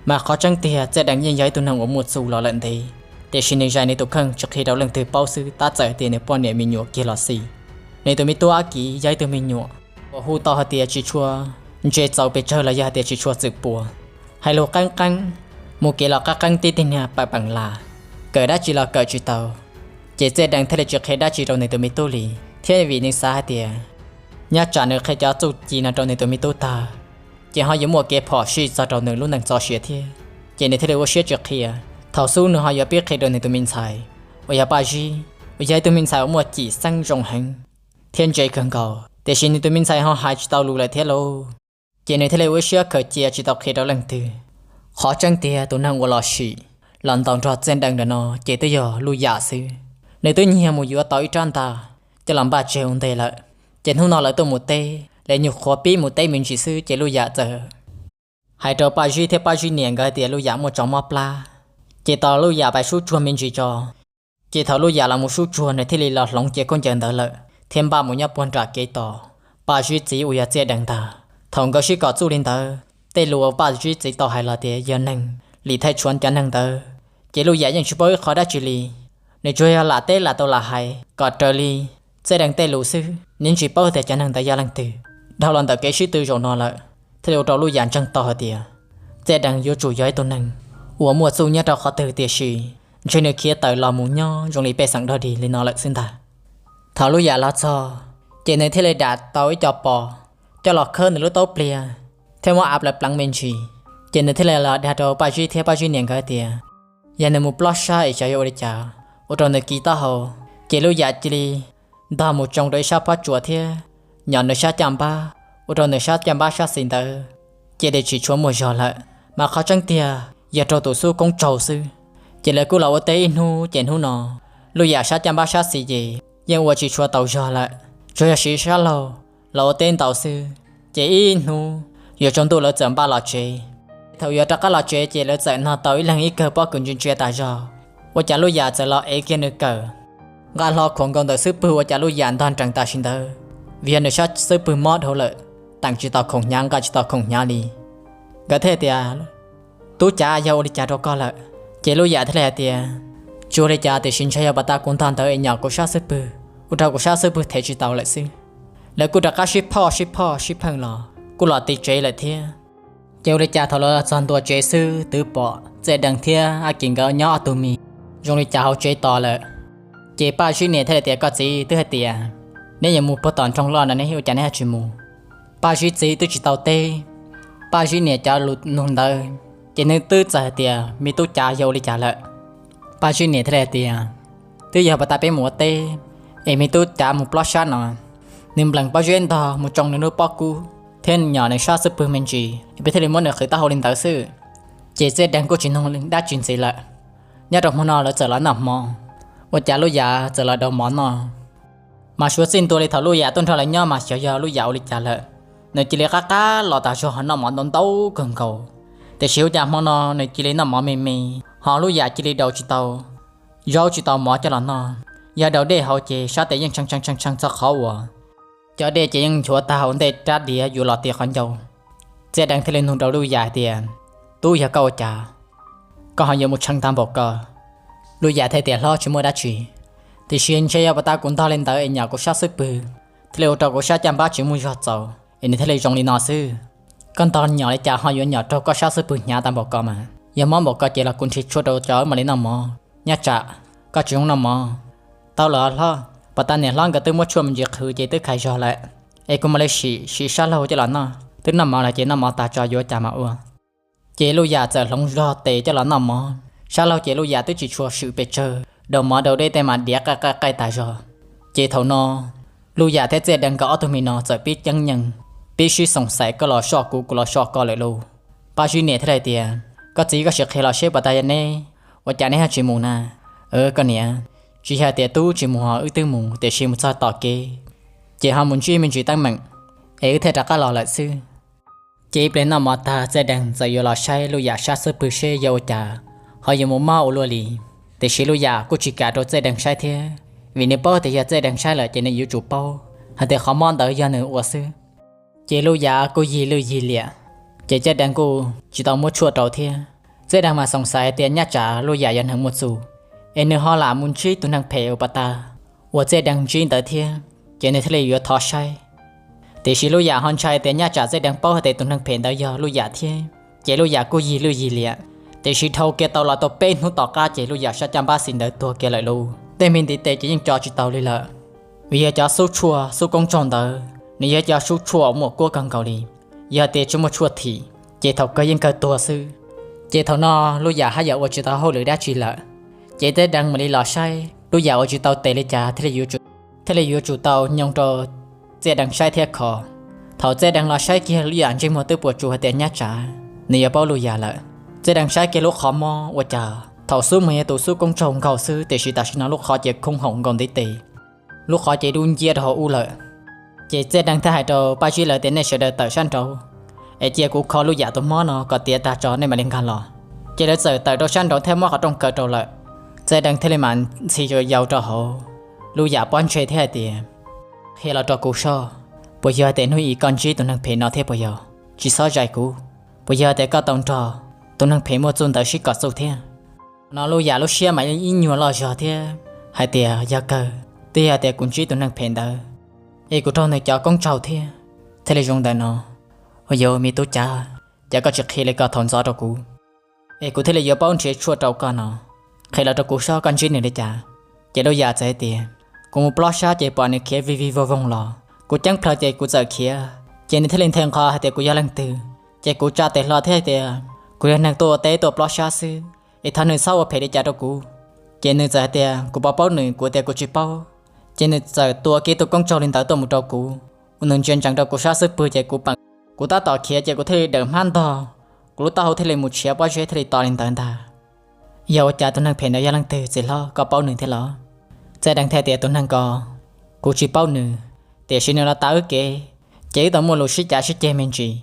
Mas qhov tseeb tiag Txej Dees yeej yog ib tug neeg uas muaj txuj los lawm ntev, tiam sis nws zais nws tus kheej tsis qhia rau leej twg paub xwb, tab txawm tias nws poj niam me nyuam kiag los xij. Nws tus me tub Ab Kiv yog ib tug me nyuam uas hu tau hais tias tsis tshua ntse txaus pes tsawg los yog hais tias tsis tshua txwm puas, hais lus qeeb qeeb, mus kev los qeeb qeeb tib tib niag pawm peem las, kawm dab tsi los kawm tsis tau. Ces Txej Dees thiaj li tsis qhia dab tsi rau nws tus me tub li, thiab vim nws xav hais tias nyob tsam nws qhia cov txuj ci no rau nws tus me tub tag, ces ho yuav muaj kev phom sij txog rau nws lub neej txoj sia thiab, ces nws thiaj li ua siab tsis qhia. Thaum xub nws ho yuav pib qhia rau nws tus me ntxhais uas yog Paj Zib, uas yog ib tug me ntxhais uas muaj cim xeeb zoo heev thiab ntse kawg nkaus, tiam sis nws tus me ntxhais ho hais tsis tau lus lawm thiab lauj. Ces nws thiaj li ua ib siab khaws cia tsis tau qhia rau leej twg. Qhov tseeb tiag tus neeg uas los sim los ntaus nrog Txej Dees ntawm no ces twb yog Luj Yam xwb. Nws twb nyiag mus yuav tau ib rab ntaj coj los npaj tseg ua ntej lawm, ces hnub no lawv tuaj mus teb, lawv nyuam qhuav pib mus teb me ntsis xwb ces Luj Yam txawm hais rau Paj Zib thiab Paj Zib niam nkawd tias Luj Yam muaj tso mob plab. Ces tos Luj Yam pais sub tsuag me ntsis tso, ces thaum Luj Yam los mus sub tsuag nws thiaj li los hloov cev khaub ncaws ntawd lawm thiab npaj mus nyob puag nram kev tos Paj Zib txiv uas yog Txej Dees ntag. Thaum nkawd sib kom txuj li ntawd, tej lus uas Paj Zib txiv tau hais los tias yog neeg lim thaij tshuav cov neeg ntawd, ces Luj Yam yeej tsis paub ib qho dab tsi li. Nws tsuas yog lam teb lam tau lam hais kom raws li Txej Dees tej lus xwb, nws yeej tsis paub tias cov neeg ntawd yog leej twg. Dhau los ntawm kev sib tw zaum no lawm, thiaj li ua rau Luj Yam ntseeg tau hais tias Txej Dees yuav tsum yog ib tug neeg uas muaj txuj nyob rau qhov twg tiam sis ntshe nws khiav tawm los mus nyob zoo li pej xeem dog dig li no lawm xwb ntag. Thaum Luj Yam los txog, ces nws thiaj li dam tau ib co pos coj los khawb nws lub taub pliag thiab muab av pleev pleev me ntsis. Ces nws thiaj li los dag rau Paj Zib thiab Paj Zib niam nkawd tias yog nws mus plob sab es xyov yuav ua li cas, ua rau nws kiv taub hau. Ces Luj Yam cia li ntog mus tsoo rau ib sab phab tsua thiab nyom nws sab caj npab, ua rau nws sab caj npab sab xis ntawd cia li tsis tshua muaj zog lawm. Mas qhov tseeb tiag yog raug tus xub koob tsaug xwb. Ces lawv kuj los ua teb ib hnub ces hnub no Luj Yam sab caj npab sab xis ces yeej ua tsis tshua tau zog lawm, tsuas yog siv sab laug los ua teb ntaus xwb. Ces ib hnub yuav tsaus ntuj lawv txawm npaj los tsev. Thaum yuav rov qab los tsev ces lawv txawm nug tau ib leeg ib kawg pob kws ntsia ntsia tas zog, ua cas Luj Yam txawm los ev kiag nws kawm nqa hlo khuam nkaus ntawm xub pwg, ua cas Luj Yam ntog nrees tam sim ntawd, vim yog nws sab xub pwg mob dhau lawm, teem tsis tau khoom hnyav nqa tsis tau khoom hnyav li. Nkawd thiaj tias, Tub, cas yog ua li cas rau koj lawm? Ces Luj Yam thiaj li hais tias, Tsis ua li cas, tiam sis ntshe yog pas tas kuv ntog ntawd es nyom kuv sab xub pwg, ua rau kuv sab xub pwg them tsis tau lawm xwb. Lawv kuj rov qab sib phoj sib phoj sib pheej los kuj los ti tsev lawm thiab. Ces ua li cas thaum lawv los txog ntua tsev xwb twb pom Txej Dees thiab Ab Kis nkawd nyob ob tug mis zoo li cas hauv tsev tos lawm. Ces Paj Zib niam thiaj li tias, Koj txiv, twb hais tias neb yuav mus puag tom nroog loj no ne, ua cas neb ho tsis mus? Paj Zib txiv twb tsis tau teb Paj Zib niam cov lus nug ntawd, ces nws twb txawm hais tias, Me tub, cas yog ua li cas lawm? Paj Zib niam thiaj li hais tias, Twb yog pas tas peb mus ua teb es me tub cav mus plob sab no, nws nplees pob zeb ntog mus tsoo nws lub pob kub thiab nyom nws sab xub pwg me ntsis, peb thiaj li muab nws qhwv taub hau li ntawd xwb. Ces Txej Dees kuj tsis nug dab tsi ntxiv lawm. Nyob rau hmo no lawv txawm los noj hmo, ua cas Luj Yam txawm los daus mov noj. Mas suav txij ntua li thaum Luj Yam tuaj nrog lawv nyob mas xyov yog Luj Yam ua li cas lawm, nws cia li qab qab los tas zog ho noj mov ntau ntau kawg nkaus. Tiam sis ua cas hmo no nws cia li noj mov me me, ho Luj Yam cia li daus tsis tau zaub tsis tau mov coj los noj. Yog daus dej haus ces sab tes yeej tshee tshee tshee tshee txog qhov uas cov dej ces yeej nchuav tag hauv ntej rab diav yuav los ti qhov ncauj. Txej Dees thiaj li nug rau Luj Yam hais tias, Tub, yog koj ua cas koj ho yuav mus tshee tag npaum ko? Luj Yam thiaj tias, Hlob, tsis muaj dab tsi, tiam sis ntshe yog pas tas kuv ntog li ntawd es nyom kuv sab xub pwg thiaj li ua rau kuv sab caj npab tsis muaj zog txaus es nws thiaj li zoo li no xwb. Koj ntog nyom li cas ho yuav nyom raug koj sab xub pwg hnyav tag npaum ko mas? Yog mob npaum ko ces los kuv nrhiav tshuaj rau cov mam li noj mov, nyob tsam koj tsis zoo noj mov. Tau lawm hlob, pas tas niam hlob nkawd twb muab tshuaj me ntsis qhwv ces twb khais zog lawm, es kuv mam li sim sim sab laug coj los noj, twb noj mov lawm ces noj mov tas tso yuav cas mas ua. Ces Luj Yam txawm hloov zog tes coj los noj mov. Sab laug ces Luj Yam twb tsis tshua swm pes tsawg, daus mov daus dej tej mas diav qaij qaij qaij tas zog. Ces thaum no Luj Yam thiab Txej Dees nkawd ob tug me no txawm pib ceeb nyeej, pib sib xoom xaim, koj los soj kuv, kuv los soj koj lawm lauj. Paj Zib niam thiaj li hais tias, Koj txiv, koj sim qhia los seb pas tas yog neb, ua cas neb ho tsis mus na? Koj niam, tsis yog tias tub tsis mus ho wb twb mus, tiam sis mus txog tom kev ces ho mus ntsib me ntsis teeb meem es wb thiaj rov qab los lawm xwb. Ces ib pliag noj mov tag Txej Dees txawm yuav los saib Luj Yam sab xub pwg seb yog ua cas ho yuav mus mob ua luaj li. Tiam sis Luj Yam kuj tsis kam rau Txej Dees saib thiab, vim nws paub tias yog Txej Dees saib lawm ces nws yuav tsum paub, hais tias qhov mob ntawd yog nws ua xwb. Ces Luj Yam kuj yig lwj yig liam, ces Txhiaj Dees kuj tsis tau muab tshuaj rau thiab. Txhiaj Dees mas xoom xaiv hais tias nyaj tsam Luj Yam yog neeg muaj txuj, es nws ho lam mus ntsib tus neeg phem uas pas tas uas Txhiaj Dees ntsib ntawd thiab, ces nws thiaj li yuav thov saib. Tiam sis Luj Yam ho ntshai tias nyaj tsam Txhiaj Dees paub hais tias tus neeg phem ntawd yog Luj Yam thiab, ces Luj Yam kuj yig lwj yig liam. Tiam sis dhau kiag tau los tau peb hnub tom qab ces Luj Yam sab caj npab xis ntawd tuag kiag lawm lauj. Tej me ntiv tes ces yeej tso tsis tau li lawm, vim yog cov xub tshuaj xub koob tsaug ntawd nws yog cov xub tshuaj muaj kuab kawg nkaus li, yog tias tsis muaj tshuaj thim ces thaum kawg yeej kawg tuag xwb. Ces thaum no Luj Yam haj yam ua tsis tau hauj lwm dab tsi lawm, ces Txhiaj Dees mam li los saib Luj Yam ua tsis tau tes li cas thiaj li yuav tsum tau nyoog rau Txhiaj Dees saib thiab kho. Thaum Txhiaj Dees los saib kiag Luj Yam ntsej muag twb puas tsuas hais tias nyaj tsam nws yuav paub Luj Yam lawm. Txhiaj Dees saib kiag lub qhov mob ua cas thaum xub mas yog tus xub koob tsaug nkaus xwb, tiam sis tam sim no lub qhov ces khoob haum nkaus ntiv tes, lub qhov ces dub nciab rau hauv ub lawm. Ces Txhiaj Dees thiaj hais rau Paj Zib lawv tias nej sawv daws tawm sab nraud, es cia kuv kho Luj Yam tus mob no kom tiav tag tso nej mam li nkag los. Ces lawv txawm tawm rau sab nraud thiab muab qhov rooj kaw rau lawm. Txhiaj Dees thiaj li mam ntxhi yau rau hauv Luj Yam pob ntseg thiab hais tias, qhia los rau kuv soj, puas yog tias hnub i koj ntsib tus neeg phem no thiab puas yog? Tsis txhob zais kuv, puas yog tias koj tau nrog tus neeg phem muaj txuj ntawd sib kom txuj thiab? No Luj Yam lub siab mas ib nyuag loj zog thiab hais tias yog kawg, twb yog tias kuv ntsib tus neeg phem ntawd es kuv raug nws cov koob tsaug thiab, thiaj li zoo ntawm no. Ua yuav me tub cav, cas koj tsis qhia li ko thaum ntxov rau kuv, es kuv thiaj li yuav paub nrhiav tshuaj rau koj no. Qhia los rau kuv soj koj ntsib nws li cas? Ces Luj Yam txawm hais tias, kuv mus plob sab ces pom nws khiav vij vij voog voog los, kuv ceeb plhaws ces kuv txawm khiav, ces nws thiaj li nthe nqho hais tias kuv yog leej twg. Ces kuv tsa tes hlo thiab hais tias kuv yog neeg tuaj ua teb tuaj plob sab xwb, es thov nws txhob ua phem li cas rau kuv. Ces nws txawm hais tias kuv puas paub nws, kuv tias kuv tsis paub. Ces nws txawm tua kiag tus koob tsaug li ntawd tuaj mus rau kuv, ua nws ntsia ntsees rau kuv sab xub pwg ces kuv peem, kuv tab tom khiav ces kuv thiaj li dawm hmab ntog, kuv lub taub hau thiaj li mus tshiav pob zeb thiaj li to li ntawd ntag. Yog ua cas tus neeg phem ntawd yog leej twg txiv hlob, koj paub nws thiab los? Txhiaj Dees thiaj tias tus neeg ko, kuv tsis paub nws, tiam sis nws los tav wb kev, ces wb tau muaj lus sib cav sib ceg me ntsis,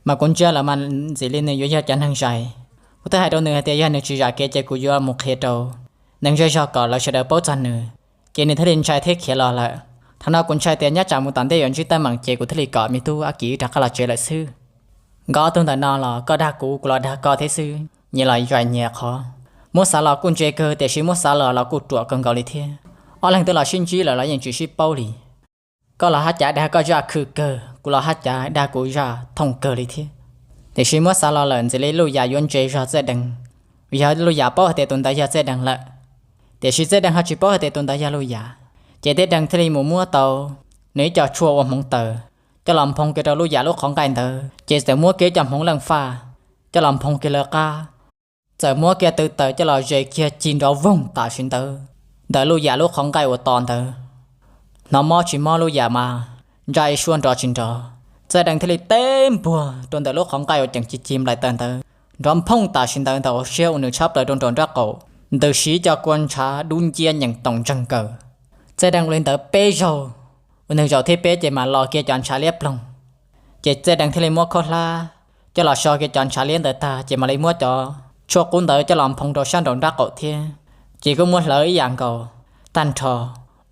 mas kuv ntsia lawm mas ntxim li nws yuav yog cov neeg zais. Kuv thiaj hais rau nws hais tias yog nws tsis zam kev ces kuv yuav mus qhia rau neeg zej zog kom lawv sawv daws paub txog nws. Ces nws thiaj li ntshai thiab khiav los lawm. Thaum no kuv ntshai tias nyaj tsam mus tom ntej yuav ntsib teeb meem ces kuv thiaj li kom me tub Ab Kim wb rov qab los tsev lawm xwb. Nkawd ob tug ntawm no los koj dag kuv, kuv los dag koj thiab xwb, nyias los zais nyias qhov. Muab xav los kuj ntse kawg tiam sis muab xav los los kuj ruam kawg nkaus li thiab. Ob leeg twb los sib ntsib lawm los yeej tsis sib paub li. Koj los hab cav dag koj zaj khw kawg, kuv los hab cav dag kuv zaj thooj kawg li thiab. Tiam sis muab xav los lawm ntxim li Luj Yam yuav ntse zog Txhiaj Dees, vim yog Luj Yam paub hais tias tus ntawd yog Txhiaj Dees lawm, tiam sis Txhiaj Dees ho tsis paub hais tias tus ntawd yog Luj Yam. Ces Txhiaj Dees thiaj li mus muab tau nws ib co tshuaj ua hmoov taws coj los nphoo kiag rau Luj Yam lub qhov nqaij ntawd, ces txawm muab kiag ib co hmoov leej faj coj los nphoo kiag lawv qab, txawm muab kiag tw taws coj los zes kiag cig nrov voog tam sim ntawd ntawm Luj Yam lub qhov nqaij uas to ntawd. Hnov mob tsis mob Luj Yam mas ntsaj ib suab nrov tsis nrov. Txhiaj Dees thiaj li teb npuag rau ntawm lub qhov nqaij uas ceem cig cig nplaim taws ntawd, nrov nphooj tam sim ntawd ntawm hauv siab ua nws tshab plaws rau nraum nraub qaum, ntws siv cov kua ntshav dub nciab nyeem toom ntseg nkaws. Txhiaj Dees ua li ntawd peb zaug, ua nws zaum thib peb ces mam los kiag cov ntshav liab ploog. Ces Txhiaj Dees thiaj li muab khaub hlab coj los so kiag cov ntshav liab ntawd tag ces mam li muab cov tshuaj qub ntawd coj los nphoo rau sab nraum nraub qaum thiab. Ces kuj muab hlawv ib yam nkaus tag nrho,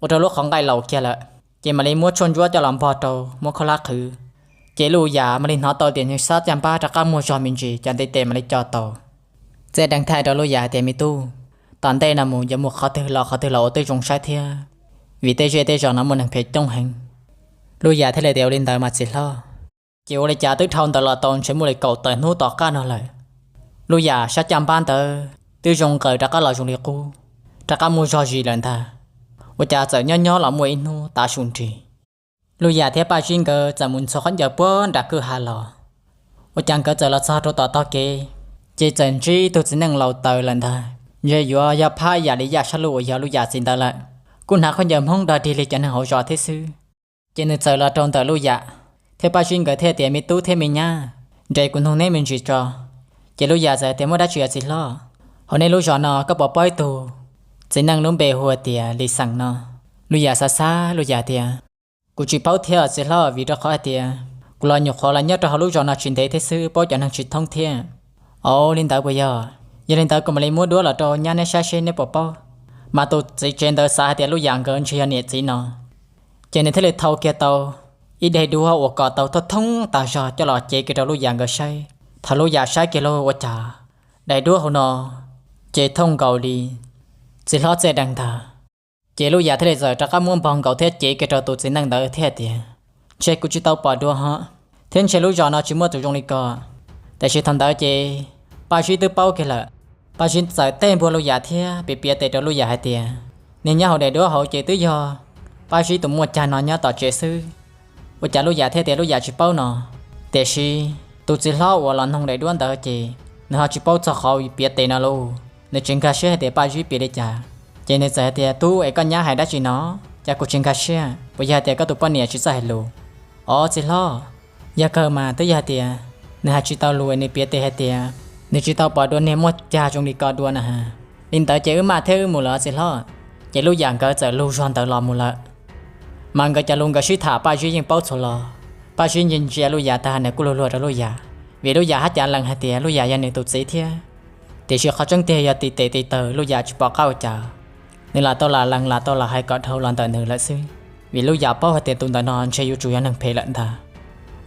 ua rau lub qhov nqaij laus kiag lawm. Ces mam li muab tshuaj ntsuab coj los npog rau, muab khaub hlab qhwv. Ces Luj Yam mam li hnov tau tias nws sab caj npab rov qab muag zog me ntsis, cov ntiv tes mam li co tau. Txhiaj Dees thiaj hais rau Luj Yam hais tias me tub, tom ntej no mus yuav mus qhov twg los qhov twg los ua tib zoo saib thiab, vim tej zej tej zos no muaj neeg phem coob heev. Luj Yam thiaj li tias ua li ntawd mas txiv hlob. Ces ua li cas twb dhau ntawd los tau ntshe muaj li kaum tawm hnub tom qab no lawm, Luj Yam sab caj npab ntawd twb zoo nqaws rov qab los zoo li qub, rov qab muaj zog zis lawm ntag. Ua cas txawm nyob nyob los muaj ib hnub tav su nrig, Luj Yam thiab Paj Zib nkawd txawm mus ntxhua khaub ncaws puag nram kwj ha los. Ua cas nkawd txawm los txog rau tom tog kev, ces txawm ntsib ib tug txiv neej laus taws lawm ntag, ntshe yuav yog phab yam li Yaj Sab Luj uas yog Luj Yam txiv ntawd lawm. Kuj hnav khaub ncaws Hmoob dog dig li cov neeg hauv zos thiab xwb. Ces nws txawm los rau ntawm Luj Yam thiab Paj Zib nkawd thiaj tias me tub thiab me nyab, nres kuv nug neb me ntsis tso. Ces Luj Yam txawm tias muaj dab tsi os txiv hlob? Hauv nej lub zos no koj puas paub ib tug txiv neej lub npe hu tias Lis Xeem no? Luj Yam xav xav Luj Yam tias kuv tsis paub thiab txiv hlob, vim rau qhov hais tias kuv los nyuam qhuav los nyob rau hauv lub zos no tsis ntev thiab xwb, paub cov neeg tsis thoob thiab. Au, li ntawd puas yog? Yog li ntawd kuv mam li muab duab los rau nyab neb saib seb neb puas paub. Mas tus txiv tsev ntawd xav hais tias Luj Yam nkawd ntshe yog niam txiv no. Ces nws thiaj li thau kiag tau ib daim duab uas kom tau thooj thooj tas zog coj los cev kiag rau Luj Yam nkawd saib. Thaum Luj Yam saib kiag lauj, ua cas daim duab hauv no ces thooj nkaus li txiv hlob Txej Deeg ntag. Ces Luj Yam thiaj li txawm rov qab muab npog nkaus thiab cev kiag rau tus txiv neej ntawd thiab hais tias, ntshe kuv tsis tau pom dua ho, thiab ntshe lub zos no tsis muaj tus zoo li ko. Tiam sis thaum ntawd ces Paj Zib twb paub kiag lawm. Paj Zib txawm teb npuag Luj Yam thiab piav piav tes rau Luj Yam hais tias, niag nyob hauv daim duab hauv ces twb yog Paj Zib tus muaj cag no nyob tom tsev xwb. Ua cas Luj Yam thiaj tias Luj Yam tsis paub no? Tiam sis tus txiv hlob uas los noog daim duab ntawd ces nws ho tsis paub txog qhov piav tes no lauj, nws tsis nkag siab hais tias Paj Zib piav li cas. Ces nws txawm hais tias, tub es koj nyab hais dab tsi no? Cas kuv tsis nkag siab, puas yog hais tias koj tus poj niam tsis txawj hais lus? Os txiv hlob, yog kawg mas twb yog hais tias nws hais tsis tau lus es nws piav tes hais tias nws tsis tau pom dua niag muaj cag zoo li ko dua na. Li ntawd ces wb maj thiab wb mus lawm txiv hlob. Ces Luj Yam nkawd txawm lug zog ntawd los mus lawm. Mas nkawd cov lus nkawd sib tham Paj Zib yeej paub txhua lo. Paj Zib ntsia ntsia Luj Yam tag nws kuj luag luag rau Luj Yam, vim Luj Yam hab cav lees hais tias Luj Yam yog nws tus txiv thiab. Tiam sis qhov tseeb tiag yog tis tes tis taw Luj Yam tsis pom qab ua cas, nws lam tau lam lees lam tau lam hais kom dhau los ntawm nws lawm xwb, vim Luj Yam paub hais tias tus ntawm no ntshe yuav tsum yog neeg phem lawm ntag.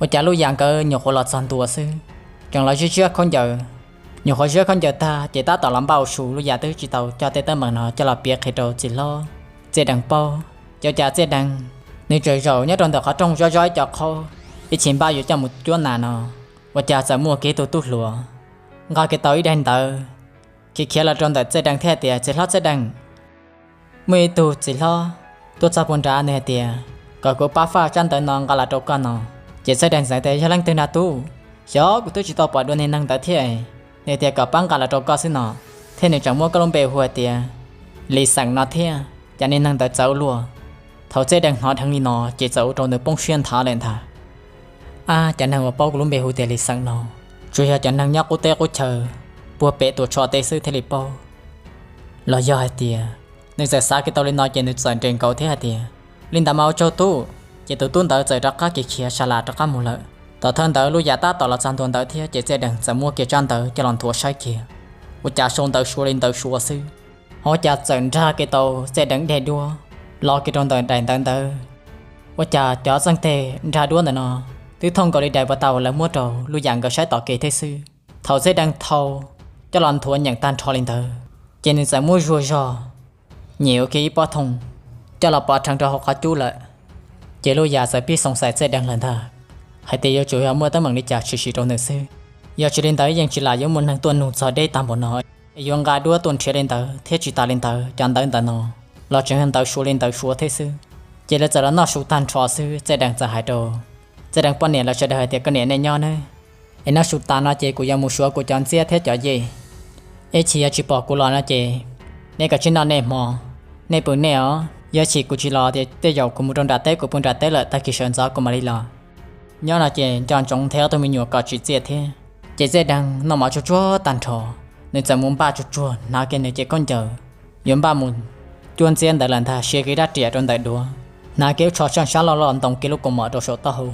Ua cas Luj Yam nkawd nyuam qhuav los txog ntua xwb, tseem los ziab ziab khaub ncaws. Nyuam qhuav ziab khaub ncaws tag ces tab tom los npaj ua su, Luj Yam twb tsis tau coj tej teeb meem no coj los piav qhia rau txiv hlob Txej Deeg paub. Ces ua cas Txej Deeg nws tseem zaum nyob rau ntawm qhov rooj zov zov ib co qhaub, ib chim npaj yuav coj mus cuab nas no, ua cas txawm muaj kiag ib tug tub hluas nqa kiag tau ib daim ntawv khiav khiav los rau ntawm Txej Deeg thiab hais tias, txiv hlob Txej Deeg, muaj ib tug txiv hlob tuaj txog puag nrad, nws hais tias kom kuv pab faj tsab ntawv no nqa los rau koj no. Ces Txej Deeg txawm tias, yog leej twg na tub? Xyov, kuv twb tsis tau pom dua niag neeg ntawd thiab. Nws tias kom pab nqa los rau koj xwb no, thiab nws tseem muab koj lub npe hu hais tias Lis Xeem no thiab. Cas niag neeg ntawd txawv ua luaj. Thaum Txej Deeg hnov dheev li no ces txawm ua rau nws poob siab nthav lawm ntag. Ab, cov neeg uas paub kuv lub npe hu tias Lis Xeem no, tsuas yog cov neeg nyob qub teb qub chaw puag pem Tuam Tsho teb xwb thiaj li paub los yog hais tias, nws txawm xav kiag tau li no ces nws txawm nres nkaus thiab hais tias, li ntawd mas ua tsaug tub. Ces tus tub ntawd txawm rov qab khiav khiav sa las rov qab mus lawm. Tom thawj ntawd Luj Yam tab tom los txog ntua ntawd thiab ces Txej Deeg txawm muab kiag tsab ntawv coj los nthuav saib kiag, ua cas sau ntawv Suav li ntawv Suav xwb. Ho ua cas txawm nrag kiag tau Txej Deeg daim duab los kiag rau ntawm daim ntawv ntawd. Ua cas cov txeeg teg nrag duab ntawm no twb thooj nkaus li daim pas tas uas lawv muab rau Luj Yam nkawd saib tom kev thiab xwb. Thaum Txej Deeg thau coj los nthuav nyeem tag nrho li ntawd, ces nws txawm muab zuag zog nyem ua kiag ib pob thooj coj los pov rhees rau hauv qhov cub lawm. Ces Luj Yam txawm pib xoom xaim Txej Deeg lawm ntag, hais tias yuav tsum yog muaj teeb meem li cas tshwm sim rau nws xwb. Yog tsis li ntawd yeej tsis lam yuav muaj neeg tuaj nug txog deb tag npaum no, es yuav nqa duab tuaj nrhiav li ntawd thiab tsis tas li ntawd cov ntawv ntawm no los tseem yog ntawv Suav li ntawv Suav thiab xwb. Ces lawv txawm los noj su tag nrho xwb, Txej Deeg txawm hais rau Txej Deeg poj niam lawv sawv daws hais tias, koj niam, nej nyob nawb, es noj su tas no ces kuv yuav mus suav kuv cov ntxiab thiab cov yej. Ib chim yog tsis pom kuv los no ces nej kav tsij noj nej hmo, nej pw nej os. Yog chim kuv tsis los tias tej zaum kuv mus rau nram teb, kuv pw nram teb lawm, tag kis sawv ntxov kuv mam li los. Nyob no ces nco ntsoov nrhiav ob tug me nyuam kom tsim txiaj thiab. Ces Txej Deeg noj mov tsuag tsuag tag nrho, nws txawm mus npaj tsuag tsuag hnav kiag nws cev khaub ncaws yuav npaj mus cuab ntxiab ntawd lawm ntag, siav kiag rab riam rau ntawm duav, hnav kiag lub tsho tsheej sab loj loj ntoo kiag lub kaus mom rau saum taub hau.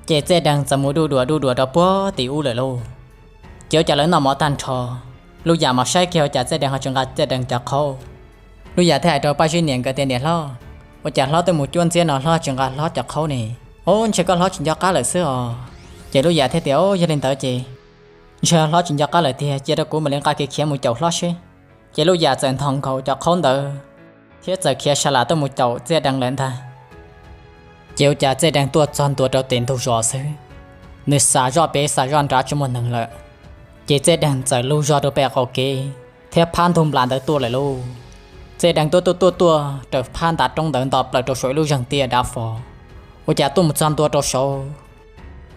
Ces Txej Deeg txawm mus duj duas duj duas rau puag tim ub lawm lauj. Ces ua cas lawv noj mov tag nrho, Luj Yam mas saib kiag ua cas Txej Deeg ho tsis nqa Txej Deeg cov qhaub. Luj Yam thiaj hais rau Paj Zib niam nkawd tias, niam hlob, ua cas hlob twb mus cuab ntxiab no hlob tsis nqa hlob cov qhaub ne? Ob, ntshe koj hlob tsis nco qab lawm xwb os. Ces Luj Yam thiaj tias, o, yog li ntawd ces ntshe hlob tsis nco qab lawm tiag, cia rau kuv mam li nqa kiag khiav mus caum hlob seb. Ces Luj Yam txawm nthos nkaus cov qhaub ntawd thiab txawm khiav sa lam tuaj mus caum Txej Deeg lawm ntag. Ces ua cas Txej Deeg tuaj txog ntua rau tes ntug zos xwb, nws xav zoj pem xav zoj nrad tsis muaj neeg lawm. Ces Txej Deeg txawm lug zog rau pem qaum kev thiab phab ntug nplas ntawd tuaj lawm lauj. Txej Deeg tuaj tuaj tuaj tuaj raws phab ntav roob ntawd nto plaws rau saum ib lub zeeg tiaj dav fo. Ua cas tuaj mus txog ntua rau saud,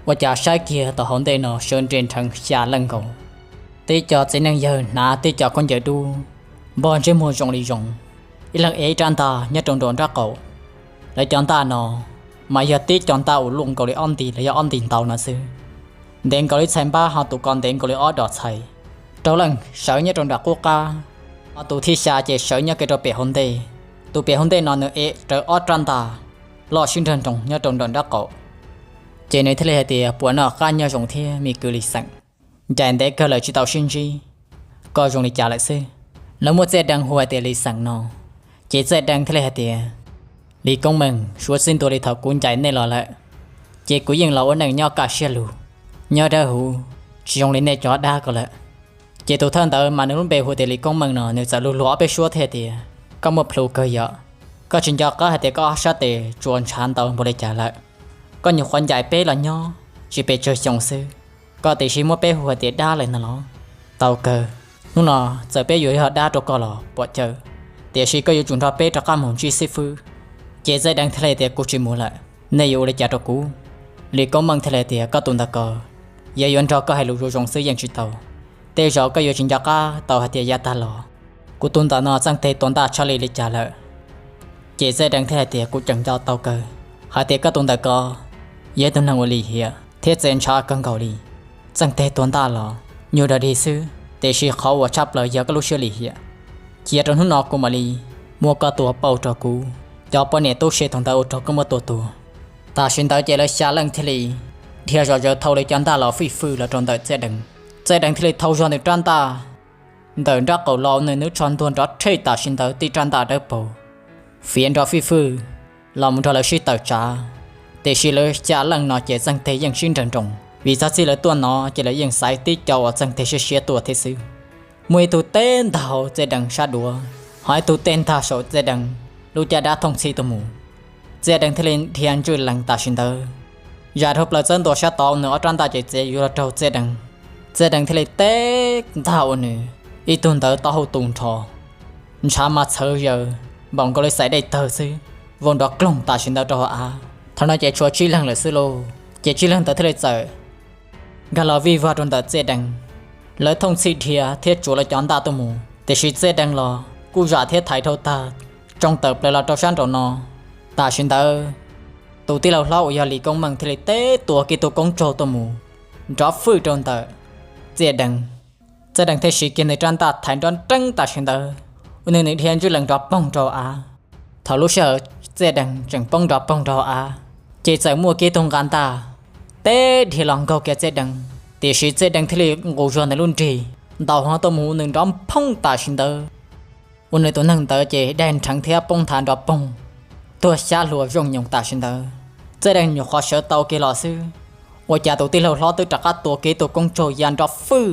ua cas saib kiag tom hauv ntej no sawv nres nrheev xya leej nkaus. Tib co txiv neej yawg hnav tib co khaub ncaws dub, npog ntsej muag zoo li zoo, ib leeg ev ib rab ntaj nyob rau nraum nraub qaum. Lawv cov ntaj no mas yog tib co ntaj uas luaj nkaus li ob nti los yog ob nti ntau no xwb, ntev nkaus li txhais npab, ho tus ko ntev nkaus li ob dos txhais. Rau leej sawv nyob rau nram qub qab, ho tus thib xya ces sawv nyob kiag rau pem hauv ntej. Tus pem hauv ntej no nws ev rawv ob rab ntaj loj sib nrag nroos nyob rau nraum nraub qaum. Ces nws thiaj li hais tias, puas noj qab nyob zoo thiab me kwv Lis Xeem? Ncaim ntev kawg lawm tsis tau sib ntsib, koj zoo li cas lawm xwb? Lawv muab Txej Deeg hu hais tias Lis Xeem no. Ces Txej Deeg thiaj li hais tias, Lis Koob Meej, suav txij ntua li thaum kuv ncaim nej los lawm, ces kuv yeej los ua neej nyob kaj siab lug, nyob dawb huv, tsis zoo li nej cov dab ko lawm. Ces tus thawj ntawd mas nws lub npe hu tias Lis Koob Meej no, nws txawm lug luag ob peb suab thiaj tias, koj muaj plhu kawg yom, koj tsis nco qab hais tias koj ob sab tes tsuas ntshav ntau npaum li cas lawm. Koj nyuam qhuav ncaim peb los nyob tsis pes tsawg xyoo xwb, koj tiam sis muab peb hu hais tias dab lawm no los? Tau kawg, hnub no txawm peb yuav yog dab rau koj los puam cawv, tiam sis koj yuav tsum nrog peb rov qab mus ntsib xib fwb. Ces Txej Dees thiaj li tias, kuv tsis mus lawm, nej yuav ua li cas rau kuv? Lis Koob Meej thiaj li tias, koj tus ntawd ko, yog yuav nrog koj hais lus zoo zoo xwb yeej tsis tau, tej zaum koj yuav tsis nco qab tau hais tias yav tag los kuv tus ntawm no txeej teg tua ntaj tshaj li li cas lawm. Ces Txej Dees thiaj hais tias, kuv tseem nco tau kawg hais tias koj tus ntawm ko yog ib tug neeg uas lim hiam thiab txaus ntshai kawg nkaus li. Txeej teg tua ntaj los nyuag dog dig xwb, tiam sis qhov uas tshaj plaws yog koj lub siab lim hiam. Cia rau hnub no kuv mam li muab koj tua pauj rau kuv cov poj niam tub se thaum ntawd ua rau koj muab tua tuag. Tam sim ntawd ces lawv xya leej thiaj li dhia zom zaws thau li cov ntaj los fij fwj los rau ntawm Txej Dees. Txej Dees thiaj li thau zog nws rab ntaj ntawm nraub qaum los, nws nws tsho ntuag nrov rhej tam sim ntawd tib rab ntaj dawb paug fiav nrov fij fwj los mus nrog lawv sib tawm tsav. Tiam sis lawv xya leej no ces txeej teg yeej sib nrawg nroos, vim txog txij lawv tuaj no ces lawv yeej xaiv tib co uas txeej teg siab siab tuaj thiab xwb. Muaj ib tug teb ntag hauv Txej Dees sab duav, ho ib tug teb ntag saum Txej Dees lub caj dab thooj txhij tuaj mus. Txej Dees thiaj li dhia ntswj lees tam sim ntawd, zam dhau plaws txawb ntua sab tod, nws ob rab ntaj ces txiav yuav los raug Txej Dees. Txej Dees thiaj li teb ntag ua nws ib tug ntawd taub hau tu nrho, ntshav mas txhawv zaws npaum nkaus li xaim dej tawg xwb, vau nrov kloog tam sim ntawd rau hauv av. Thaum no ces tshuav tsib leeg lawm xwb lauj, ces tsib leeg ntawd thiaj li txawm nkag los vij vog rau ntawm Txej Dees. Lawv thooj txhij dhia thiab tsuav lawv cov ntaj tuaj mus, tiam sis Txej Dees los kuj zam thiab thaiv dhau tag, tsoo tawm plaws los rau sab nraum no. Tam sim ntawd tus tij laug hlob uas yog Lis Koob Meej thiaj li teb tua kiag tug koob tsaug tuaj mus nrov fwj rau ntawm Txej Dees. Txej Dees thiaj siv kiag nws rab ntaj thaiv nrov nreeb tam sim ntawd, ua nws nws dhia ntswj lees nrov poog rau av. Thaum lub sij hawm Txej Dees tseem poob nrov poog rau av, ces txawm muaj kiag tug nqa ntaj teb dhia los nkaug kiag Txej Dees, tiam sis Txej Dees thiaj li nqus zog nws lub nrig ntaus hlo tuaj mus ua nws nrov phooj tam sim ntawd, ua nws tus neeg ntawd ces daig nrheev thiab poob nthav nrov poog tuag xyab hluas zooj nyoos tam sim ntawd. Txej Dees nyuam qhuav sawv tau kiag los xwb, ua cas tus tij laug hlob twb rov qab tua kiag tug koob tsaug ya nrov fwj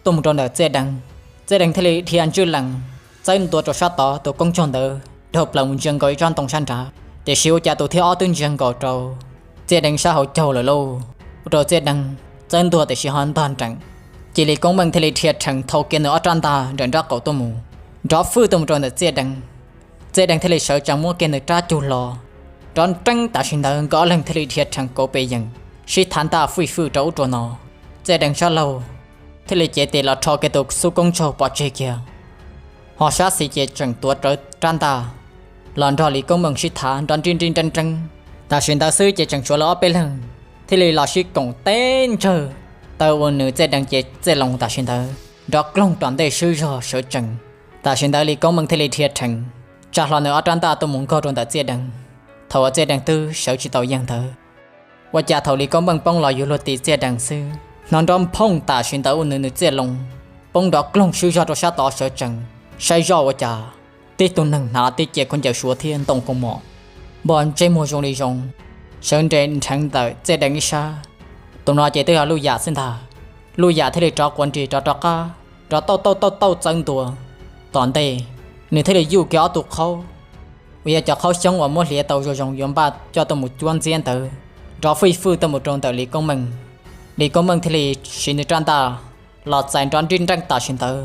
tuaj mus rau ntawm Txej Dees. Txej Dees thiaj li dhia ntswj lees txawb ntua rau sab tod, tus koob tsaug ntawd dhau plaws mus ntsia nkaus ib tsob ntoo sab nrad, tiam sis ua cas tus thib ob twb ntsia nkaus rau Txej Dees sab hauv caug lawm lauj, ua rau Txej Dees txawb ntua tiam sis ho ntog nreem. Cia li Koob Meej thiaj li dhia rhees thau kiag nws ob rab ntaj nrawm nraub qaum tuaj mus, nrov fwj tuaj mus rau ntawm Txej Dees. Txej Dees thiaj li sawv tsees muab kiag nws rab cug los, nrov nreeb tam sim ntawd nkawd ob leeg thiaj li dhia rhees kauv pes yees, sib thav ntaj fij fwj rau ub rau no. Txej Dees sab laug thiaj li cev tes los rho kiag tus xub koob tsaug pov tseg kiag, ho sab xis ces tseem tuav rawv rab ntaj los nrog Lis Koob Meej sib thav nrov nrib nrib nreeb nreeb. Tam sim ntawd xwb ces tseem tshuav lawv ob peb leeg thiaj li los sib koom teb ntsawg taw ua nws Txej Dees ces Txej Loos tam sim ntawd nrov kloog tom ntej swb zog sawv tsees. Tam sim ntawd Lis Koob Meej thiaj li dhia rhees tsa hlo nws ob rab ntaj tuaj mus nkaug rau ntawm Txej Dees, thaum uas Txej Dees twb sawv tsis tau yeej ntawd. Ua cas thaum Lis Koob Meej poob los yuav luag ti Txej Dees xwb, hnov nrov phooj tam sim ntawd ua nws nws Txej Loos poob nrov kloog swb zog rau sab tod sawv tsees. Saib zoj ua cas tib tug neeg hnav tib ce khaub ncaws suav thiab ntoo kaus mom, npog ntsej muag zoo li zoo, sawv nres nrheev ntawm Txej Dees ib sab. Tus no ces twb yog Luj Yam xwb ntag. Luj Yam thiaj li rov quav nrig rov rov qab, rov tauj tauj tauj tauj txawb ntua tom ntej, nws thiaj li yuj kiag ob tug qhaub uas yog cov qhaub xyoob uas muab hliav tau zoo zoo yuav npaj coj tuaj mus cuab ntxiab ntawd, nrov fij fwj tuaj mus rau ntawm Lis Koob Meej. Lis Koob Meej thiaj li siv nws rab ntaj los txais nrov nrib nreeb tam sim ntawd,